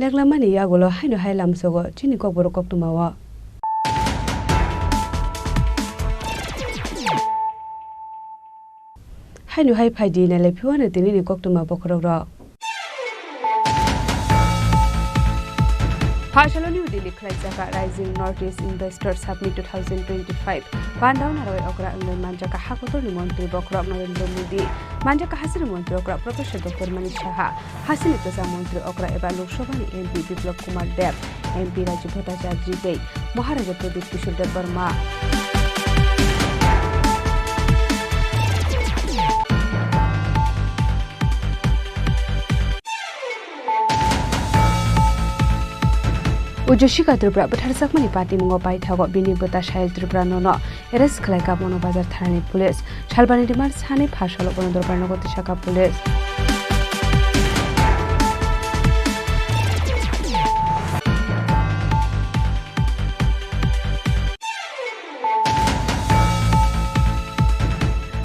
Leklamani yagulo haino hai lamsogo chini kokborok koktwmao. Haino hai phaidi nailai phiwano tinini koktwma bokhorokrok. Phasalo New Delhi khlaijak Rising North East Investor Summit two thousand twenty-five. Pandao narwai okra wngnai manjak ha kotorni montri bokhorok Narendra Modi, manjak hasini montri okra Professor Doctor Manik Saha, hasini kwcham montri okra eba Lok Sabhani M P Biplab Kumar Deb, M P Rajiv Bhattacharjee tei Maharaja Pradyut Kishore Debbarma. Ujosika Tripura bwtharjakmani patimungo paithago bini bwta Sahil Tripura nono arrest khlaikha Mono Bazar thanani police. Salbani remand sanwi phasalo bono dorbar nogo tisakha police.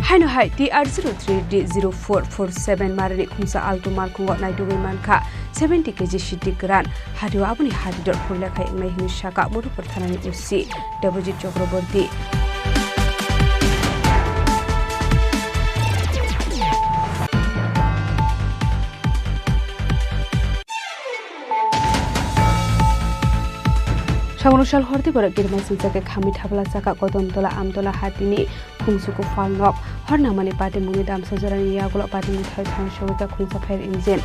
Haino hai T R zero three D zero four four seven marini khungsa Alto malkhungo naitugwi mankha seventy K G sidi kwran. Hatio aboni hati dor phurlekha wngnai hwnwi sakha Madhupur thanani O C Debojit Chakraborty. Sabono sal horti borok kirima swijak khe khamwi thapla chakha Kodomtola Amtola hatini Khungsuku Phalnok. Hor nangmani patimungni damsa jorani yagulo patimung thai thang sogwi kha khungsa fire engine.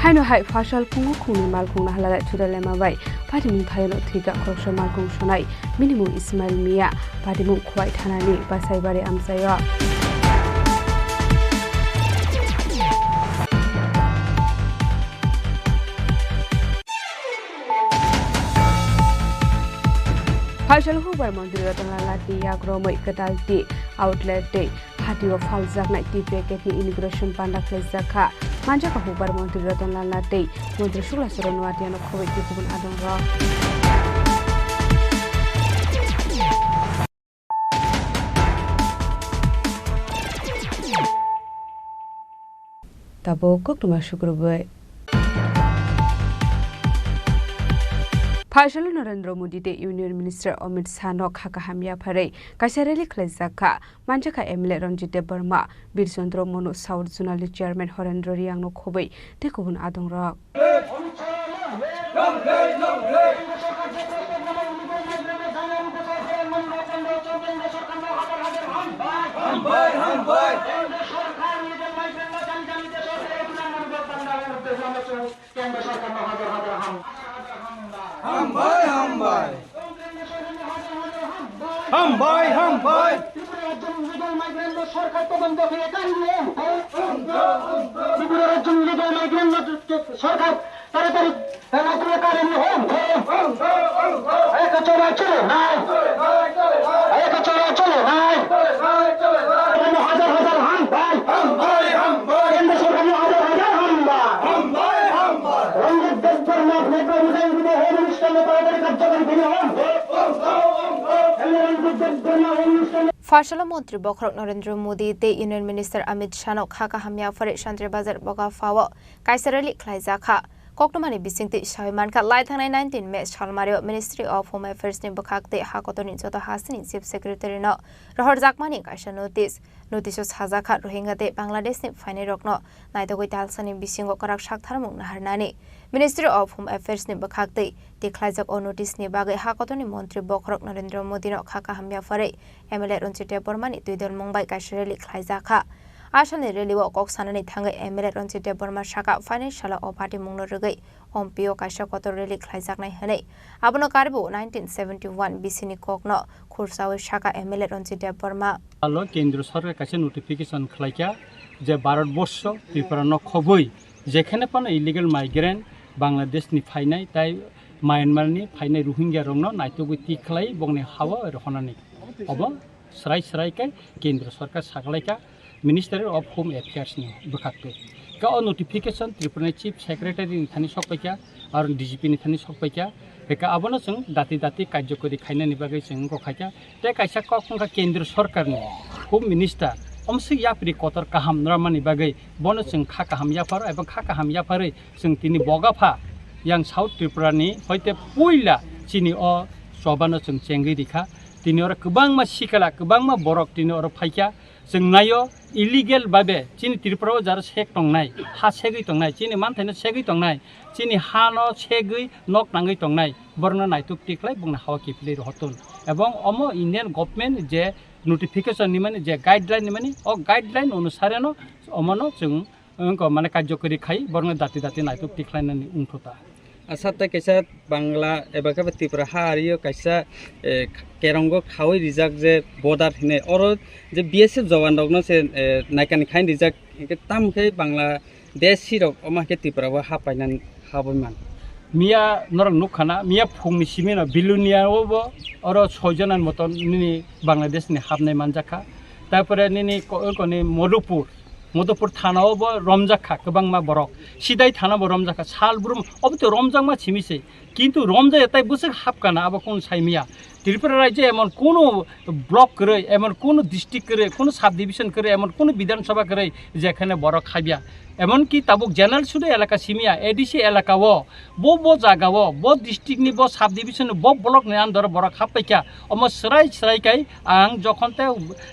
Haino hai phasal khungo khungni malkhung nahalai Thudalema bai patimung thaino thwikha khoroksa malkhung sonai bini mung Ismail Mia, patimung Khowai thanani Basaibari amchaio. Phaisalo hukbar montri Ratan Lal Nath tei yakromwi kwtal tei outlet tei hatio phaljaknai tea packet ni inauguration panda khlaijak kha. Manjakha hukbar montri Ratan Lal Nath tei montri Sukla Charan Noatia no khobwi tei kubun adongrok. Tabuk koktwma sukrubwi. Phaisalo Narendra Modi tei Union Minister Amit Shah no kha kaham yapharwi kaisa rally khlaijak kha. Manjakha M L A Ranjit Debbarma, Bir Chandra Manu, South Zonal ni Chairman Horendra Reang no khobwi tei kubun adongrok. Hambai, hambai. Hambai, hambai. Tripura rajyo ni illegal migrant no sorkar todonto khe kari ni em. Tripura rajyo ni illegal migrant no sorkar taratari rajyo kari ni em. Eko chora chole nai. Eko chora chole nai. Hajar hajar hambai. Hambai, hambai. Kendra sorkar no hajar hajar hambai. Hambai, hambai. Ranjit Debbarma, Nepal Mujahidin Home Minister no taratari karjokari khe ni em. Phaisalo montri bokhorok Narendra Modi tei Union Minister Amit Shah no kha kaham yapharwi Santri Bazar Bogapha o kaisa rally khlaijak kha. Koktwmani bisingtwi sawi mankha, lai thangnai nineteen May salmario Ministry of Home Affairs ni bwkhak tei ha kotorni joto hasteni Chief Secretary no rohorjakmani kaisa notice. Notice o sajak kha Rohingya tei Bangladesh ni phainairokno naitugwi talsani bisingo kwrak saktharmung naharnani. Ministry of Home Affairs ni bwkhak twi tikhlaijak o notice ni bagwi ha kotorni montri bokhorok Narendra Modi no kha kaham yapharwi M L A Ranjit Debbarma ni twidulmung bai kaisa rally khlaijak kha. Asalni rally o kok sanani thangwi M L A Ranjit Debbarma saka phainai salo o party mungno rwgwi Ompi o kaisa kotor rally khlaijaknai hwnwi. Abono karwi nineteen seventy one B C ni kokno khursawi saka M L A Ranjit Debbarma. Alo Kendra Sorkar kaisa notification khlaikha je Bharat Borsho Tripura no khobwi jekhane phano illegal migrant Bangladesh ni phainai tai Myanmar ni phainai Rohingya rokno naitugwi tikhlai bongni hao rohornani. Obo Srai srai khe Kendra Sorkar saklaikha Ministry of Home Affairs ni bwkhak twi. Khe o notification Tripura ni Chief Secretary ni thani sokpaikha, aro D G P ni thani sokpaikha. Khe abono chwng dati dati karjokori khainani bagwi chwng wngkha khaikha. Tei kaisa kok wngkha Kendra Sorkar ni Home Minister, omswk yapri kotor kaham nrwmani bagwi bono chwng kha kaham yapharo, ebong kha kaham yapharwi chwng tini Bogapha yang South Tripura ni hoite puila chini o chobano chwng chengwi rikha. Tini oro kwbangma sikala, kwbangma borok tini oro phaikha. Chwng naio illegal babe chini Tripura o jaro sek tongnai, ha segwi tongnai, chini manthaino segwi tongnai, chini hano segwi nok nangwi tongnai, borokno naituk tikhlai bongni hao kiphilwi rohortun. Ebong omo Indian government je notification nimani, je guideline nimani, o guideline onusareno omono chwng wngkha mane karjokori khai borokno dati dati naituk tikhlainani wngthu ta. Asa tei kaisa Bangla eba khe Tripura ha ario kaisa, eh, kerongo khawi rijak je border hinwi oro je B S F jawan rokno se, eh, naikani khai rijak hinkhe tamo khe Bangladeshi rok omo khe Tripura o ha painani habwi man. Miya norok nukha na, miya phungni simi no Bilonia o bo oro soi jona ni moto nini Bangladesh ni hapnai manjakha. Tarpore nini ko-, koni Madhupur, Madhupur thana o bo romjak kha kwbangma borok. Sidai thana bo romjak kha, sal brum obo to romjakma simi se. Kintu romjaya tai bwswk hapkha na abo kunu saimiya. Tripura rajyo emon kunu block kwrwi, emon kunu district kwrwi, kunu sub division kwrwi, emon kunu bidhan sabha kwrwi jekhane borok habya. Emonki tabuk general sudu elaka simiya, A D C elaka o, bo, bo jaga o, bo district ni, bo sub division ni, bo block ni under o borok happaikha. Omo srai srai kai ang jokhon te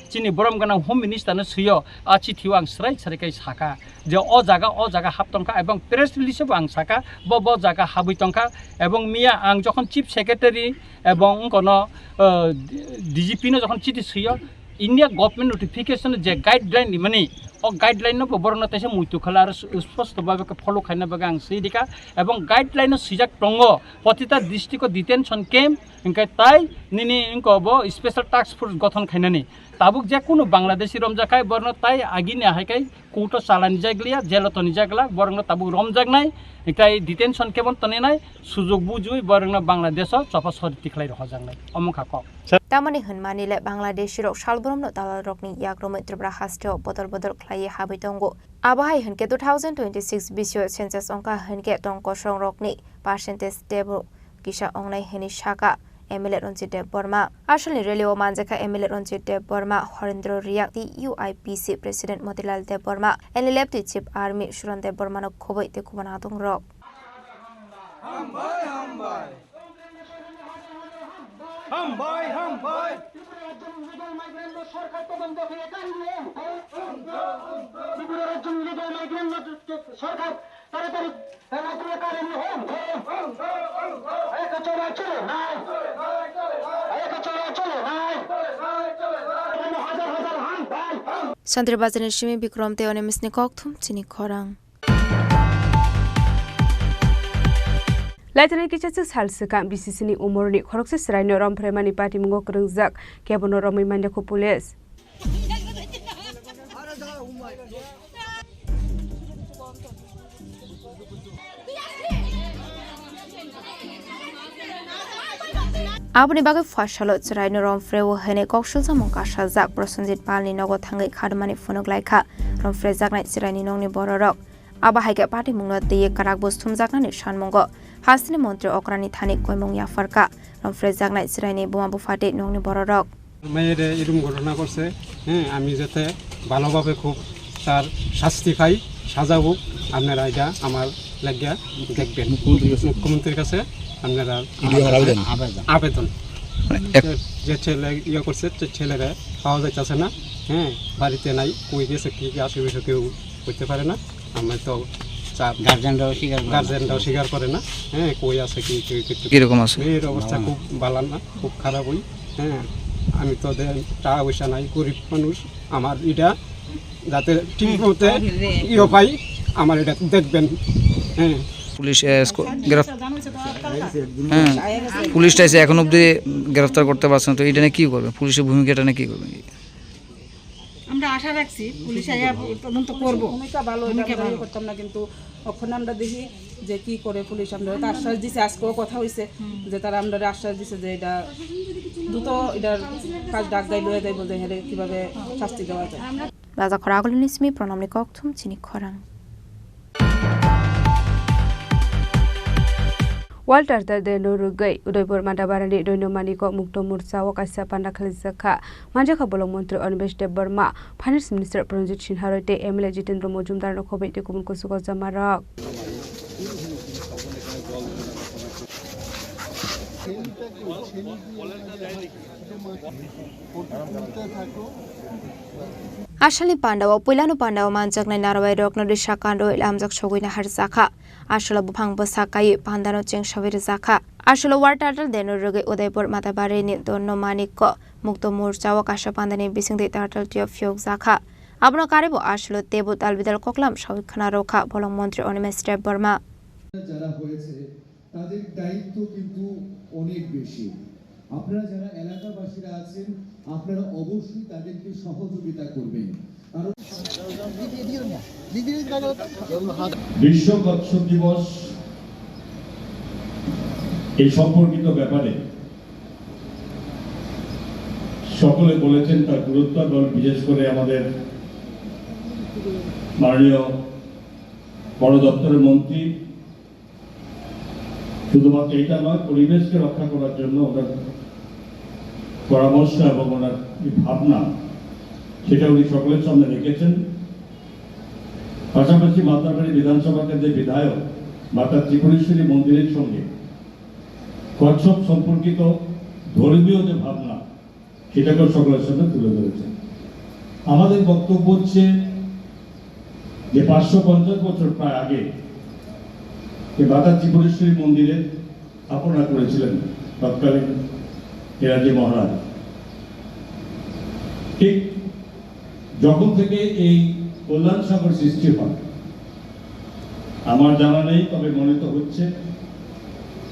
chini borom gwnang Home Minister no swiyo, a chithi o ang srai srai kai saka je o jaga, o jaga hap tongkha, ebong press release o bo ang saka bo, bo jaga habwi tongkha. Ebong miya ang jokhon Chief Secretary ebong wngkono, eh, D G P no jokhon chithi swiyo, India government notification je guideline rimani, O guideline no bo borok no teisa muitu khala aro sp-, sposto babe khe follow khaina bagwi ang swi rikha, ebong guideline no swijak tongo, protita district o detention camp, hwnkhe tai nini wngkha bo special task force gothon khainani. Tabuk je kunu Bangladeshi romjak khai borok no tai agini hai khai court o chalani jak liya, jail o toni jak la, borok no tabuk romjak nai, hwnkhe detention camp o toni nai, sujok bujui borok no Bangladesh o chopha sori tikhlai rohorjak nai. Omo kha kok. Tamoni hwnmani le Bangladeshi rok salbrumno dalalrokni yak romwi Tripura hasteo bodol bodol khlaiwi habwi tongo. Abo hai hwnkhe two thousand twenty-six bisio census wngkha hwnkhe tong kosongrokni percentage teibo kisa wngnai hwnwi sakha M L A Ranjit Debbarma. Asalni rally o manjakha M L A Ranjit Debbarma, Horendra Riang, T U I P C President Motilal Debbarma, N L F T Chief Army Suran Debbarmano khobwi tei kubun adongrok. Hambai, hambai. Hambai, hambai. Santri Bazarni simi Bikrom tei Onemisni kokthum chini khorang. Laithanai kisa chwk sal swkang B C C ni umorni khoroksa chwraino romphraimani patimungo kwrwngjak, kebono romwi manya kho police. Aboni bagwi phaisalo chwraino romphreio hwnwi kok sulsamung kasajak Prosenjit Palni nogo thangwi khadumani phunuk laikha romphrejaknai chwraini nokni bororok. Abo hai khe patimungno twiwi kwrak bo sumjaknani sanmungo hasteni montri okrani thani koimung yapharkha romphrejaknai chwraini buma bupha tei nokni bororok. মেয়েরে এরকম ঘটনা করছে, হ্যাঁ, আমি যাতে ভালোভাবে খুব তার শাস্তি পাই, সাজা হোক, আপনারা এটা আমার লাগিয়া দেখবেন। মুখ্যমন্ত্রীর কাছে। মুখ্যমন্ত্রীর কাছে আপনারা ইডি আমার আবেদন। আবেদন। মানে এক যে, যে ছেলে ইয়ে করছে, সে ছেলেরা পাওয়া যাইতেছে না, হ্যাঁ, বাড়িতে নাই, কই গেছে, কি কি আসে, বিষয়ে কেউ করতে পারে না। আমরা তো চাপ গার্জেনরাও স্বীকার করে না। গার্জেনরাও স্বীকার করে না, হ্যাঁ, কই আছে, কি, কি, কি, কি। কিরকম আছে? মেয়ের অবস্থা খুব ভালো না, খুব খারাপই। হ্যাঁ, আমি তো দে-, টাকা পয়সা নাই, গরিব মানুষ। আমার এটা যাতে ঠিক মতো ইয়ে পাই, আমার এটা দেখবেন। হ্যাঁ। পুলিশ, এ, স্কো-, গ্রেফ-, হ্যাঁ, পুলিশটা এসে এখন অবধি গ্রেফতার করতে পারছে না, তো এটা নিয়ে কী করবে? পুলিশের ভূমিকাটা নিয়ে কী করবে? আমরা আশা রাখছি পুলিশ আইয়া তদন্ত করব। ভূমিকা ভালো, এটা ভূমিকা আমরা ইয়ে ভালো। করতাম না, কিন্তু ওখানে আমরা দেখি যে কি করে পুলিশ, আমরা তো আশ্বাস দিছে, আজকেও কথা হইছে যে তারা আমরা আশ্বাস দিছে যে এটা দ্রুত এটার কাজ ডাক দেয়, লয়ে দেয়, বলতে হেরে কিভাবে শাস্তি দেওয়া যায়। Raja Khoragulini simi Pranamni kokthum chini khorang. Walter Tadeno rwgwi Udaipur Madabarani Doino Maniko mukto murchao kaisa panda khalijakha. Manjakha bolong montri Animesh Debbarma, Finance Minister Pranjit Sinha Roy tei M L A Jitendra Mojumdarno khobwi tei kubun kuchugo jamarok. Asalni pandao, puilano pandao manjaknai narwai rokno risa kandoi lamjak sogwi naharjakha. Asalo buphang bwsa kaiwi pandano chengsawi rwjakha. Asalo Walter Tadeno rwgwi Udaipur Madabarini Doino Maniko mukto murchao kaisa pandani bisingtwi tatal twiyo phiyokjakha. Abono karwibo asalo teibo talbidal koklam sawi khwnarokha bolong montri Animesh Debbarma. যারা হয়েছে তাদের দায়িত্ব কিন্তু অনেক বেশি। আপনারা যারা এলাকাবাসীরা আছেন, আপনারা অবশ্যই তাদেরকে সহযোগিতা করবেন, কারণ বিশ্ব কচ্ছপ দিবস এই সম্পর্কিত ব্যাপারে সকলে বলেছেন তার গুরুত্ব, এবং বিশেষ করে আমাদের মাননীয় বন দপ্তরের মন্ত্রী শুধুমাত্র এটা নয়, পরিবেশকে রক্ষা করার জন্য ওনার পরামর্শ এবং ওনার যে ভাবনা, সেটা উনি সকলের সামনে রেখেছেন। পাশাপাশি মাতারবাড়ি বিধানসভা কেন্দ্রের বিধায়ক মাতা ত্রিপুরেশ্বরী মন্দিরের সঙ্গে কচ্ছপ সম্পর্কিত ধর্মীয় যে ভাবনা, সেটাকেও সকলের সামনে তুলে ধরেছেন। আমাদের বক্তব্য হচ্ছে যে পাঁচশো পঞ্চাশ বছর প্রায় আগে যে মাতা ত্রিপুরেশ্বরী মন্দিরের স্থাপনা করেছিলেন তৎকালীন কেরাজি মহারাজ, ঠিক যখন থেকে এই কল্যাণ সাগর সৃষ্টি হয়। আমার জানা নেই, তবে মনে তো হচ্ছে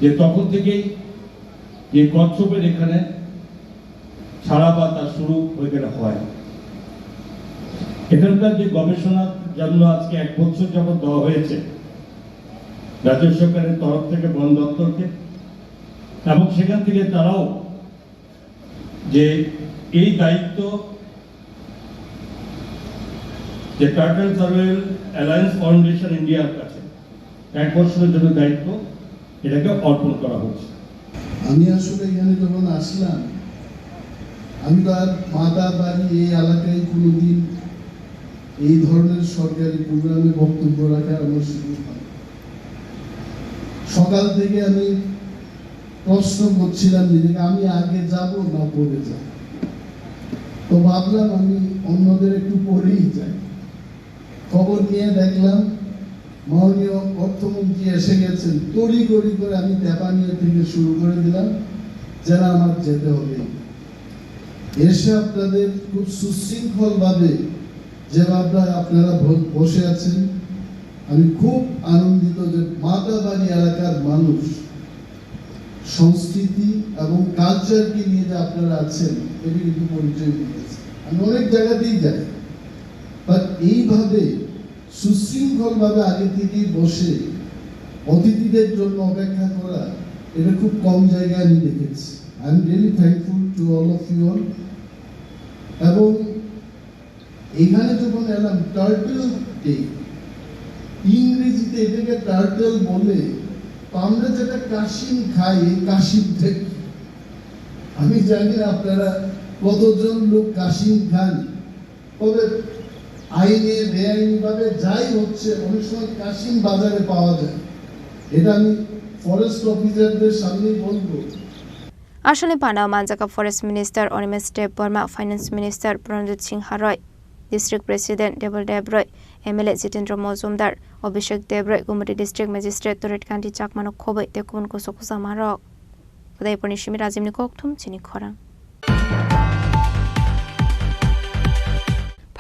যে তখন থেকেই যে কচ্ছপের এখানে ছাড়া বা তার শুরু ওইখানে হয়। এখানকার যে গবেষণার জন্য আজকে এক বছর যাবত দেওয়া হয়েছে রাজ্য সরকারের তরফ থেকে বন দপ্তরকে, এবং সেখান থেকে তারাও যে এই দায়িত্ব যে টার্টল সার্ভাইভাল অ্যালায়েন্স ফাউন্ডেশন ইন্ডিয়ার কাছে এক বছরের জন্য দায়িত্ব এটাকে অর্পণ করা হচ্ছে। আমি আসলে এখানে যখন আসলাম, আমি তো আর মাতাবাড়ি এই এলাকায় কোনোদিন এই ধরনের সরকারি প্রোগ্রামে বক্তব্য রাখার আমার সুযোগ হয়। সকাল থেকে আমি প্রশ্ন করছিলাম নিজেকে, আমি আগে যাব না পরে যাব। তো ভাবলাম আমি অন্যদের একটু পরেই যাই। খবর নিয়ে দেখলাম মাননীয় অর্থমন্ত্রী এসে গেছেন। তড়িঘড়ি করে আমি তেপানিয়া থেকে শুরু করে দিলাম, যেন আমার যেতে হবে। এসে আপনাদের খুব সুশৃঙ্খলভাবে যেভাবে আপনারা ব-, বসে আছেন, আমি খুব আনন্দিত যে মাতাবাড়ি এলাকার মানুষ সংস্কৃতি এবং কালচারকে নিয়ে যে আপনারা আছেন, এটা কিন্তু পরিচয় দিয়ে গেছে। আমি অনেক জায়গাতেই যাই, বাট এইভাবে সুশৃঙ্খলভাবে আগে থেকেই বসে অতিথিদের জন্য অপেক্ষা করা, এটা খুব কম জায়গায় আমি দেখেছি। I am really thankful to all of you all. এবং এখানে যখন এলাম, টার্টল ডে, ইংরেজিতে এটাকে টার্টল বলে, তো আমরা যেটা কাশিম খাই, এই কাশিমটা কি? আমি জানি না আপনারা কতজন লোক কাশিম খান, তবে আইনে বেআইনিভাবে যাই হচ্ছে, অনেক সময় কাশিম বাজারে পাওয়া যায়। এটা আমি ফরেস্ট অফিসারদের সামনেই বলবো। Asalni panda o manjakha Forest Minister Animesh Debbarma, Finance Minister Pranjit Singha Roy, District President Debal Deb Roy, M L A Jitendra Mojumdar, Abhishek Deb Roy, Gumati District Magistrate Torit Kanti Chakmano khobwi tei kubun kuchuk kuchama rok. Udaipurni simi Rajimni kokthum chini khorang.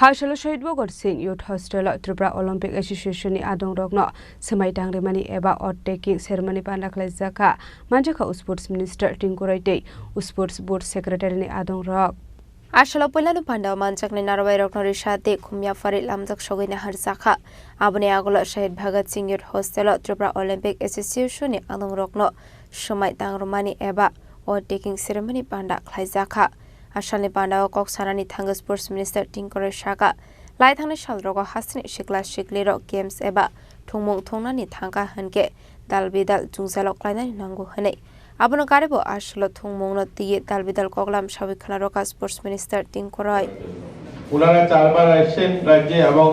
Phaisalo Shahid Bhagat Singh Youth Hostel o Tripura Olympic Association ni adongrokno swmai tangrimani eba oath taking ceremony panda khlaijakha, manjakha Sports Minister Tinku Roy tei Sports Board Secretary ni adongrok. Asalo puilano panda o manjaknai narwai rokno risa tei khumya phari lamjak sogwi naharjakha. Aboni agulo Shahid Bhagat Singh Youth Hostel o Tripura Olympic Association ni adongrokno swmai tangrumani eba oath taking ceremony panda khlaijakha. Asalni panda o kok sanani thangwi Sports Minister Tinku Roy sakha, lai thangnai salrogo hasteni sikla siklirok games eba thwngmung thwngnani thangkha hwnkhe dal bidal jwngjalo klainani nango hwnwi. Abono karwibo asalo thwngmungno twiwi dal bidal koklam sawi khwna rwkha Sports Minister Tinku Roy. ওনারা চারবার এসেছেন রাজ্যে এবং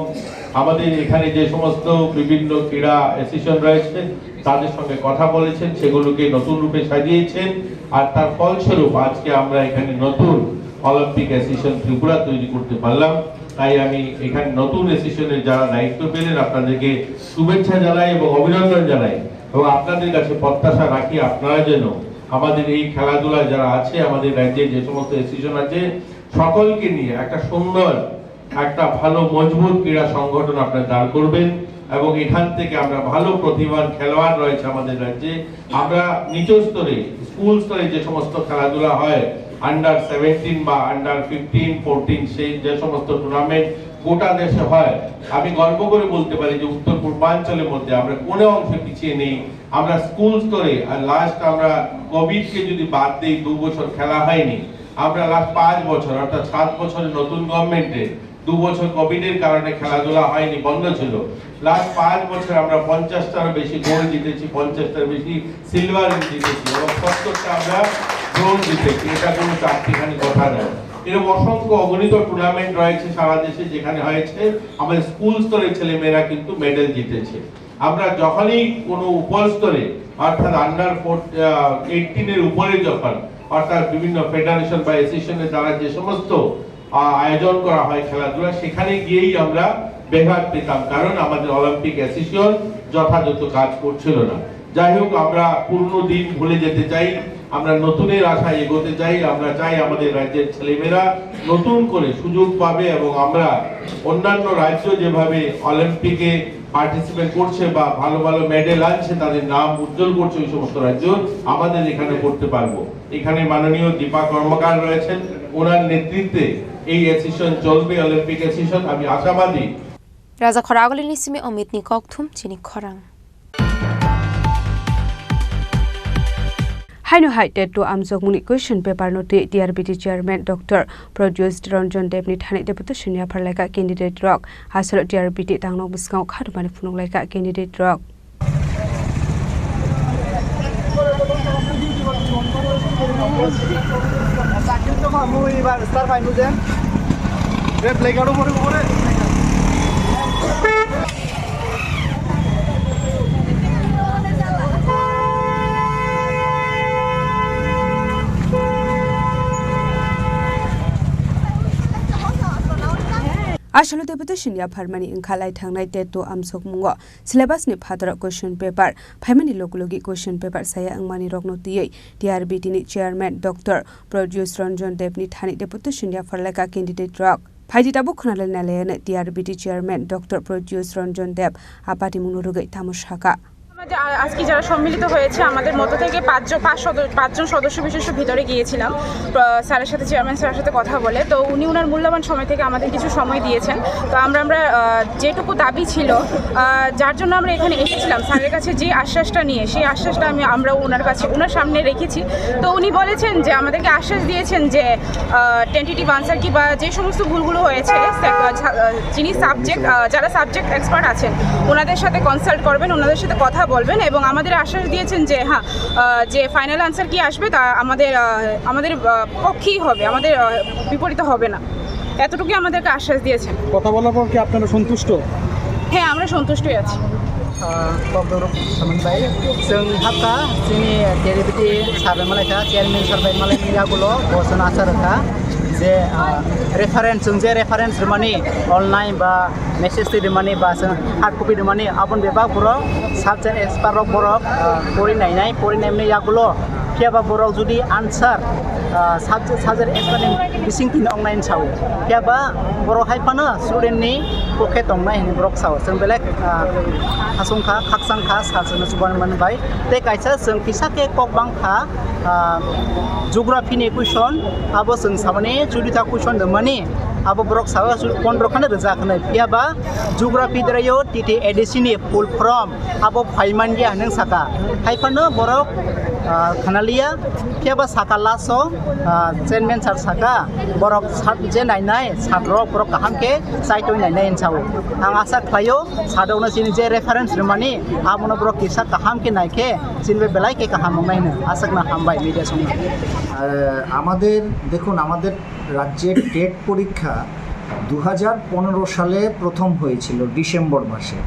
আমাদের এখানে যে সমস্ত বিভিন্ন ক্রীড়া অ্যাসোসিয়েশন রয়েছে তাদের সঙ্গে কথা বলেছেন, সেগুলোকে নতুন রূপে সাজিয়েছেন। আর তার ফলস্বরূপ আজকে আমরা এখানে নতুন অলিম্পিক অ্যাসোসিয়েশন ত্রিপুরা তৈরি করতে পারলাম। তাই আমি এখানে নতুন অ্যাসোসিয়েশনের যারা দায়িত্ব পেলেন আপনাদেরকে শুভেচ্ছা জানাই এবং অভিনন্দন জানাই এবং আপনাদের কাছে প্রত্যাশা রাখি আপনারা যেন আমাদের এই খেলাধুলায় যারা আছে, আমাদের রাজ্যে যে সমস্ত অ্যাসোসিয়েশন আছে, সকলকে নিয়ে একটা সুন্দর, একটা ভালো মজবুত ক্রীড়া সংগঠন আপনারা দাঁড় করবেন এবং এখান থেকে আমরা ভালো প্রতিভাবান খেলোয়াড় রয়েছে আমাদের রাজ্যে, আমরা নিচু স্তরে, স্কুল স্তরে যে সমস্ত খেলাধুলা হয়, আন্ডার সেভেন্টিন বা আন্ডার ফিফটিন, ফোরটিন, সেই যে সমস্ত টুর্নামেন্ট গোটা দেশে হয়, আমি গর্ব করে বলতে পারি যে উত্তর পূর্বাঞ্চলের মধ্যে আমরা কোনো অংশে পিছিয়ে নেই। আমরা স্কুল স্তরে, আর লাস্ট আমরা কোভিডকে যদি বাদ দিই, দু বছর খেলা হয়নি, আমরা লাস্ট পাঁচ বছর, অর্থাৎ সাত বছরে নতুন গভর্নমেন্টে দু বছর কোভিডের কারণে খেলাধুলা হয়নি, বন্ধ ছিল। লাস্ট পাঁচ বছর আমরা পঞ্চাশটারও বেশি গোল্ড জিতেছি, পঞ্চাশটার বেশি সিলভার জিতেছি এবং সত্তরটা আমরা ব্রোঞ্জ জিতেছি। এটা কোনো চারটিখানি কথা নয়। এরকম অসংখ্য অগণিত টুর্নামেন্ট রয়েছে সারা দেশে, যেখানে হয়েছে আমাদের স্কুল স্তরের ছেলেমেয়েরা কিন্তু মেডেল জিতেছে। আমরা যখনই কোনো উপর স্তরে, অর্থাৎ আন্ডার ফোর, এইটিনের উপরে যখন, অর্থাৎ বিভিন্ন ফেডারেশন বা অ্যাসোসিয়েশনের দ্বারা যে সমস্ত আহ, আয়োজন করা হয় খেলাধুলা, সেখানে গিয়েই আমরা ব্যাঘাত পেতাম, কারণ আমাদের অলিম্পিক অ্যাসোসিয়েশন যথাযথ কাজ করছিল না। যাই হোক, আমরা পুরনো দিন ভুলে যেতে চাই। আমরা নতুনের আশায় এগোতে চাই। আমরা চাই আমাদের রাজ্যের ছেলেমেয়েরা নতুন করে সুযোগ পাবে এবং আমরা অন্যান্য রাজ্য যেভাবে অলিম্পিকে পার্টিসিপেট করছে বা ভালো ভালো মেডেল আনছে, তাদের নাম উজ্জ্বল করছে ওই সমস্ত রাজ্য, আমাদের এখানে করতে পারবো। এখানে মাননীয় দীপা কর্মকার রয়েছেন, ওনার নেতৃত্বে এই অ্যাসোসিয়েশন চলবে, অলিম্পিক অ্যাসোসিয়েশন। আমি আশাবাদী। Raja khoragulini simi Omitni kokthum chini khorang. Haino hai TET two amjokmungni question paper no twi T R B T chairman Doctor Pradyut Ranjan Deb ni thani deputation yaphar laika candidate rok. Asolo T R B T tangnok bwskango kharmani phunuk laika candidate rok. Asolo deputation yapharmani wngkha lai thangnai TET two amjokmungo. Syllabus ni phataro question paper phaimani logi logi question paper saya wngmani rokno twiwi T R B T ni chairman Doctor Pradyut Ranjan Deb ni thani deputation yaphar laika candidate rok. Phaidi tabuk khwnalai nalaiyano T R B T chairman Doctor Pradyut Ranjan Deb a patimungno rwgwi tamo saka. আমাদের আ-, আজকে যারা সম্মিলিত হয়েছে, আমাদের মধ্য থেকে পাঁচজন, পাঁচ সদ-, পাঁচজন সদস্য বিশিষ্ট ভিতরে গিয়েছিলাম, প্র-, স্যারের সাথে, চেয়ারম্যান স্যারের সাথে কথা বলে। তো উনি ওনার মূল্যবান সময় থেকে আমাদের কিছু সময় দিয়েছেন। তো আমরা, আমরা, আহ, যেটুকু দাবি ছিল, আহ, যার জন্য আমরা এখানে এসেছিলাম, স্যারের কাছে যে আশ্বাসটা নিয়ে, সেই আশ্বাসটা আমি, আমরা ওনার কাছে, ওনার সামনে রেখেছি। তো উনি বলেছেন যে, আমাদেরকে আশ্বাস দিয়েছেন যে, আহ, টেন্টেটিভ আনসার কি বা যে সমস্ত ভুলগুলো হয়েছে, স্যার, আহ, ঝা-, আহ, যিনি সাবজেক্ট, আহ, যারা সাবজেক্ট এক্সপার্ট আছেন, ওনাদের সাথে কনসাল্ট করবেন, ওনাদের সাথে কথা বলবেন এবং আমাদের আশ্বাস দিয়েছেন যে, হ্যাঁ, আহ, যে ফাইনাল আনসার কি আসবে, তা আমাদের, আহ, আমাদের, আহ, পক্ষেই হবে, আমাদের, আহ, বিপরীতে হবে না। এতটুকুই আমাদেরকে আশ্বাস দিয়েছেন। কথা বলার পর কি আপনারা সন্তুষ্ট? হ্যাঁ, আমরা সন্তুষ্টই আছি। Ah, kok dorok samani bai. Chwng hakha chini T R B T sir bai malai kha, chairman sir bai malai mani yagulo bo chwng asa rwkha je, ah, reference, chwng je reference rwmani online ba message twi rwmani ba chwng hard copy rwmani, aboni bebak borok subject expert rok borok, ah, pori nainai, pori naimani yagulo phiya ba borok jodi answer, ah, subject, subject expert ni bising tini ong nai sao, phiya ba borok hai phano student ni pokhe tong nai hinwi borok sao. Chwng belai, ah, hasung kha, khakchang kha, sir chwngno chubaui mani bai. Tei kaisa chwng kisa khe kok bang kha, ah, geography ni question, abo chwng samani chuditha question rwmani, abo borok sao pondro khana rwjak hinwi. Phiya ba geography deraio T T A D C ni full form abo phai man ya hinwi saka. Hai phano borok, ah, khanaliya, phiya ba saka last o, ah, chairman sir saka, borok sat je nainai, sat rok borok kaham khe chaitoi nainai hinwi sao. Ang asa khlaio, sat rokno chini je reference rwmani, abono borok kisa kaham khe nai khe, chini bai belai khe kaham wngnai hwnwi aswkna hambai media songno. আহ, আমাদের, দেখুন, আমাদের রাজ্যে টেট পরীক্ষা দু হাজার পনেরো সালে প্রথম হয়েছিল ডিসেম্বর মাসে।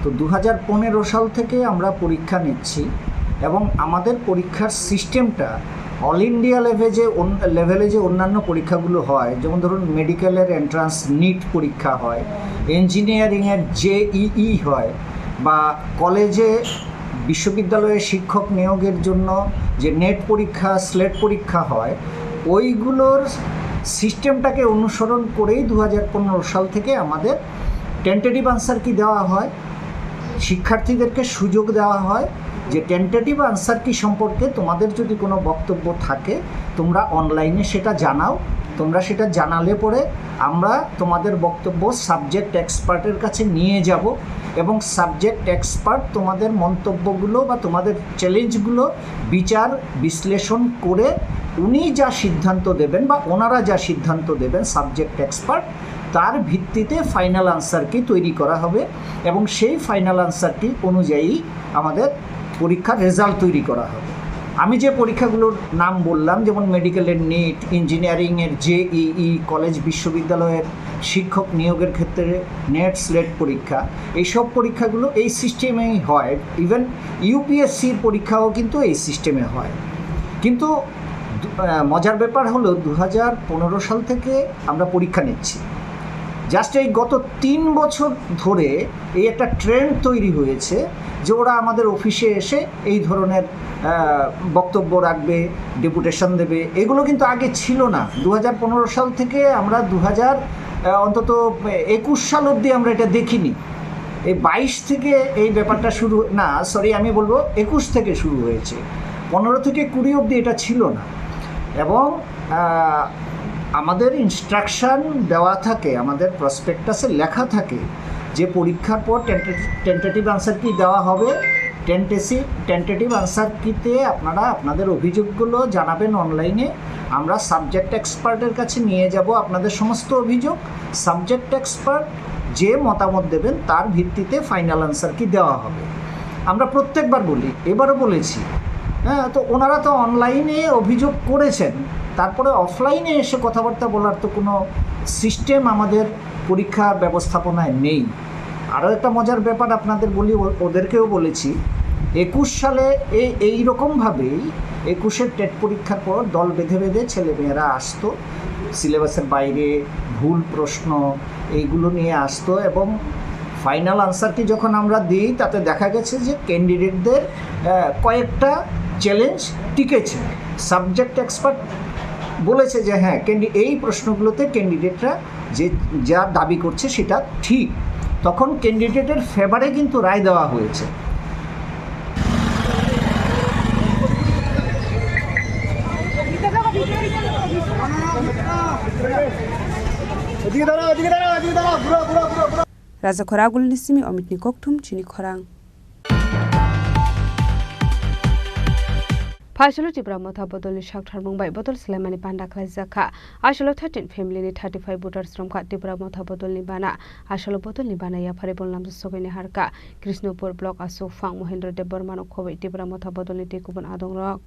তো দু হাজার পনেরো সাল থেকে আমরা পরীক্ষা নিচ্ছি এবং আমাদের পরীক্ষার সিস্টেমটা অল ইন্ডিয়া লেভেলে যে অন-, লেভেলে যে অন্যান্য পরীক্ষাগুলো হয়, যেমন ধরুন মেডিকেলের এন্ট্রান্স নিট পরীক্ষা হয়, ইঞ্জিনিয়ারিংয়ের জেইই হয়, বা কলেজে বিশ্ববিদ্যালয়ে শিক্ষক নিয়োগের জন্য যে নেট পরীক্ষা, স্লেট পরীক্ষা হয়, ওইগুলোর সিস্টেমটাকে অনুসরণ করেই দু হাজার পনেরো সাল থেকে আমাদের টেন্টেটিভ আনসার কি দেওয়া হয়, শিক্ষার্থীদেরকে সুযোগ দেওয়া হয় যে টেন্টেটিভ আনসার কি সম্পর্কে তোমাদের যদি কোনো বক্তব্য থাকে, তোমরা অনলাইনে সেটা জানাও। তোমরা সেটা জানালে পরে আমরা তোমাদের বক্তব্য সাবজেক্ট এক্সপার্টের কাছে নিয়ে যাব এবং সাবজেক্ট এক্সপার্ট তোমাদের মন্তব্যগুলো বা তোমাদের চ্যালেঞ্জগুলো বিচার বিশ্লেষণ করে উনি যা সিদ্ধান্ত দেবেন বা ওনারা যা সিদ্ধান্ত দেবেন সাবজেক্ট এক্সপার্ট, তার ভিত্তিতে ফাইনাল আনসার কি তৈরি করা হবে এবং সেই ফাইনাল আনসার কি অনুযায়ী আমাদের পরীক্ষার রেজাল্ট তৈরি করা হবে। আমি যে পরীক্ষাগুলোর নাম বললাম, যেমন মেডিকেলের নিট, ইঞ্জিনিয়ারিংয়ের জেইই, কলেজ বিশ্ববিদ্যালয়ের শিক্ষক নিয়োগের ক্ষেত্রে নেট স্লেট পরীক্ষা, এইসব পরীক্ষাগুলো এই সিস্টেমেই হয়। ইভেন ইউপিএসসির পরীক্ষাও কিন্তু এই সিস্টেমে হয়। কিন্তু দু-, আহ, মজার ব্যাপার হলো, দু হাজার পনেরো সাল থেকে আমরা পরীক্ষা নিচ্ছি। জাস্ট এই গত তিন বছর ধরে এই একটা ট্রেন্ড তৈরি হয়েছে যে ওরা আমাদের অফিসে এসে এই ধরনের আহ, বক্তব্য রাখবে, ডেপুটেশন দেবে। এগুলো কিন্তু আগে ছিল না। দু হাজার পনেরো সাল থেকে আমরা দু হাজার অন্তত একুশ সাল অবধি আমরা এটা দেখিনি। এই বাইশ থেকে এই ব্যাপারটা শুরু, না, সরি, আমি বলবো একুশ থেকে শুরু হয়েছে। পনেরো থেকে কুড়ি অবধি এটা ছিল না। এবং আহ, আমাদের ইনস্ট্রাকশন দেওয়া থাকে, আমাদের প্রসপেক্টাসে লেখা থাকে যে পরীক্ষার পর টেন্টেটিভ আনসার কি দেওয়া হবে। টেন্টেসি টেন্টেটিভ আনসার কিতে আপনারা আপনাদের অভিযোগগুলো জানাবেন অনলাইনে। আমরা সাবজেক্ট এক্সপার্টের কাছে নিয়ে যাব আপনাদের সমস্ত অভিযোগ। সাবজেক্ট এক্সপার্ট যে মতামত দেবেন, তার ভিত্তিতে ফাইনাল আনসার কি দেওয়া হবে। আমরা প্রত্যেকবার বলি, এবারও বলেছি। হ্যাঁ, তো ওনারা তো অনলাইনে অভিযোগ করেছেন, তারপরে অফলাইনে এসে কথাবার্তা বলার তো কোনো সিস্টেম আমাদের পরীক্ষা ব্যবস্থাপনায় নেই। আরও একটা মজার ব্যাপার আপনাদের বলি, ও-, ওদেরকেও বলেছি, একুশ সালে এই, এইরকমভাবেই একুশের টেট পরীক্ষার পর দল বেঁধে বেঁধে ছেলেমেয়েরা আসতো, সিলেবাসের বাইরে ভুল প্রশ্ন এইগুলো নিয়ে আসতো, এবং ফাইনাল আনসার কি যখন আমরা দিই, তাতে দেখা গেছে যে ক্যান্ডিডেটদের আহ, কয়েকটা চ্যালেঞ্জ টিকেছে। সাবজেক্ট এক্সপার্ট বলেছে যে হ্যাঁ, ক্যান্ডি-, এই প্রশ্নগুলোতে ক্যান্ডিডেটরা যে যা দাবি করছে সেটা ঠিক, তখন ক্যান্ডিডেটের ফেভারে কিন্তু রায় দেওয়া হয়েছে। এদিকে দাঁড়াও, এদিকে দাঁড়াও, এদিকে দাঁড়াও, ঘুরো, ঘুরো, ঘুরো। Rajakhor Agulni simi Omitni Kokthum chini khorang. Phaisalo Tipra Motha bodolni saktharmung bai bodol swlaimani panda khlaijak kha. Aswlo thirteen family ni thirty five voters romkha Tipra Motha bodolni bana. Aswlo bodolni bana yaphari bolnam sogwini harkha Krishnapur block aswk phang Mohendra Debbarma no khobwi Tipra Motha bodolni tei kubun adongrok.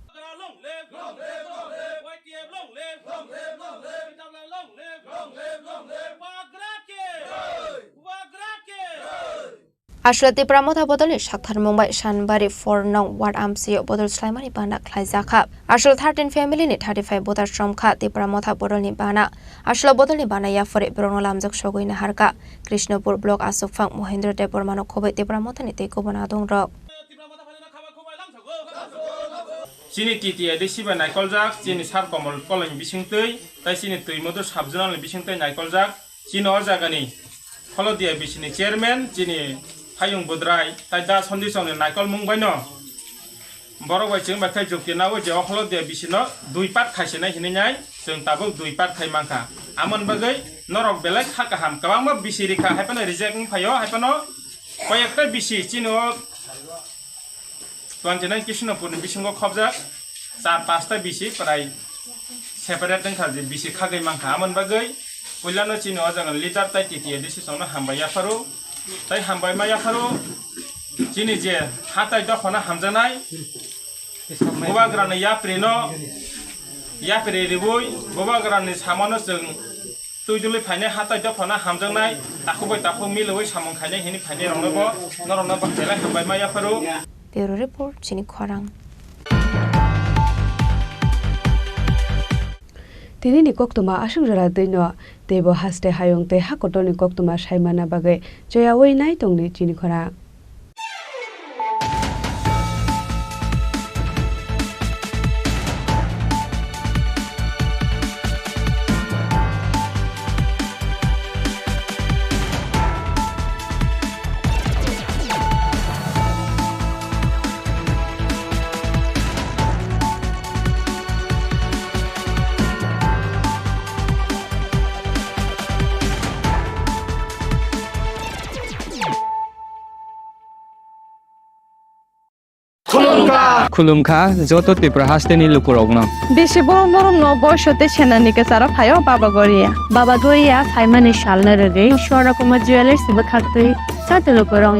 Aswla Tipra Motha bodolni saktharmung bai Sanbari four nong ward amsio bodol swlaimani bana khlaijakha. Aswla thirteen family ni thirty five voters romkha Tipra Motha bodolni bana. Aswla bodolni bana yaphari borokno lamjak sogwi naharkha. Krishnapur block aswk phang Mohendra Debbarma no khobwi Tipra Motha ni tei kubun adongrok. Chini T T A D C bai naikoljak, chini Sar Komol Koloni bisingtwi, tai chini Twimodhu sub-zonal ni bisingtwi naikoljak. Chini o jagani Holodia B C ni chairman, chini Hayung Budrai, tai Da Sondi Chongni naikolmung baino borok bai chwng bai khe jukti nawi je o Holodia B C no dui part khaisinai hinwi nai, chwng tabuk dui part khai mankha. Amoni bagwi norok belai kha kaham, kwbangma B C rikha, haiphano reject wng phaio, haiphano koyekta B C chini o twenty nine Krishnapur ni bisingo khobjak char pasta B C prai separate wngkha, je B C khagwi mankha. Amoni bagwi puilano chini o jaga leader tai T T A D C chongno hambai yapharo, tai hambai ma yapharo. Chini je hatai dophano hamjaknai, bubagrani yaprino yapri ribui bubagrani samano chwng twijlwi phainai, hatai dophano hamjaknai, takhuk bai takhuk milwi samung khainai hinwi phainai rokno bo norokno bo belai hambai ma yapharo. Bureau report, chini khorang. Tini ni koktwma aswk jora twi no teibo haste hayung tei ha kotor ni koktwma sai manna bagwi choyawi nai tongni chini khorang. Khulumkha. Khulumkha joto Tripura hasteni lukurokno. Bisi borom borom no boiso tei senani kwcharo phaio Baba Goria. Baba Goria phaimani salno rwgwi Swarna Kumar Jewellers bwkhaktwi joto lukurok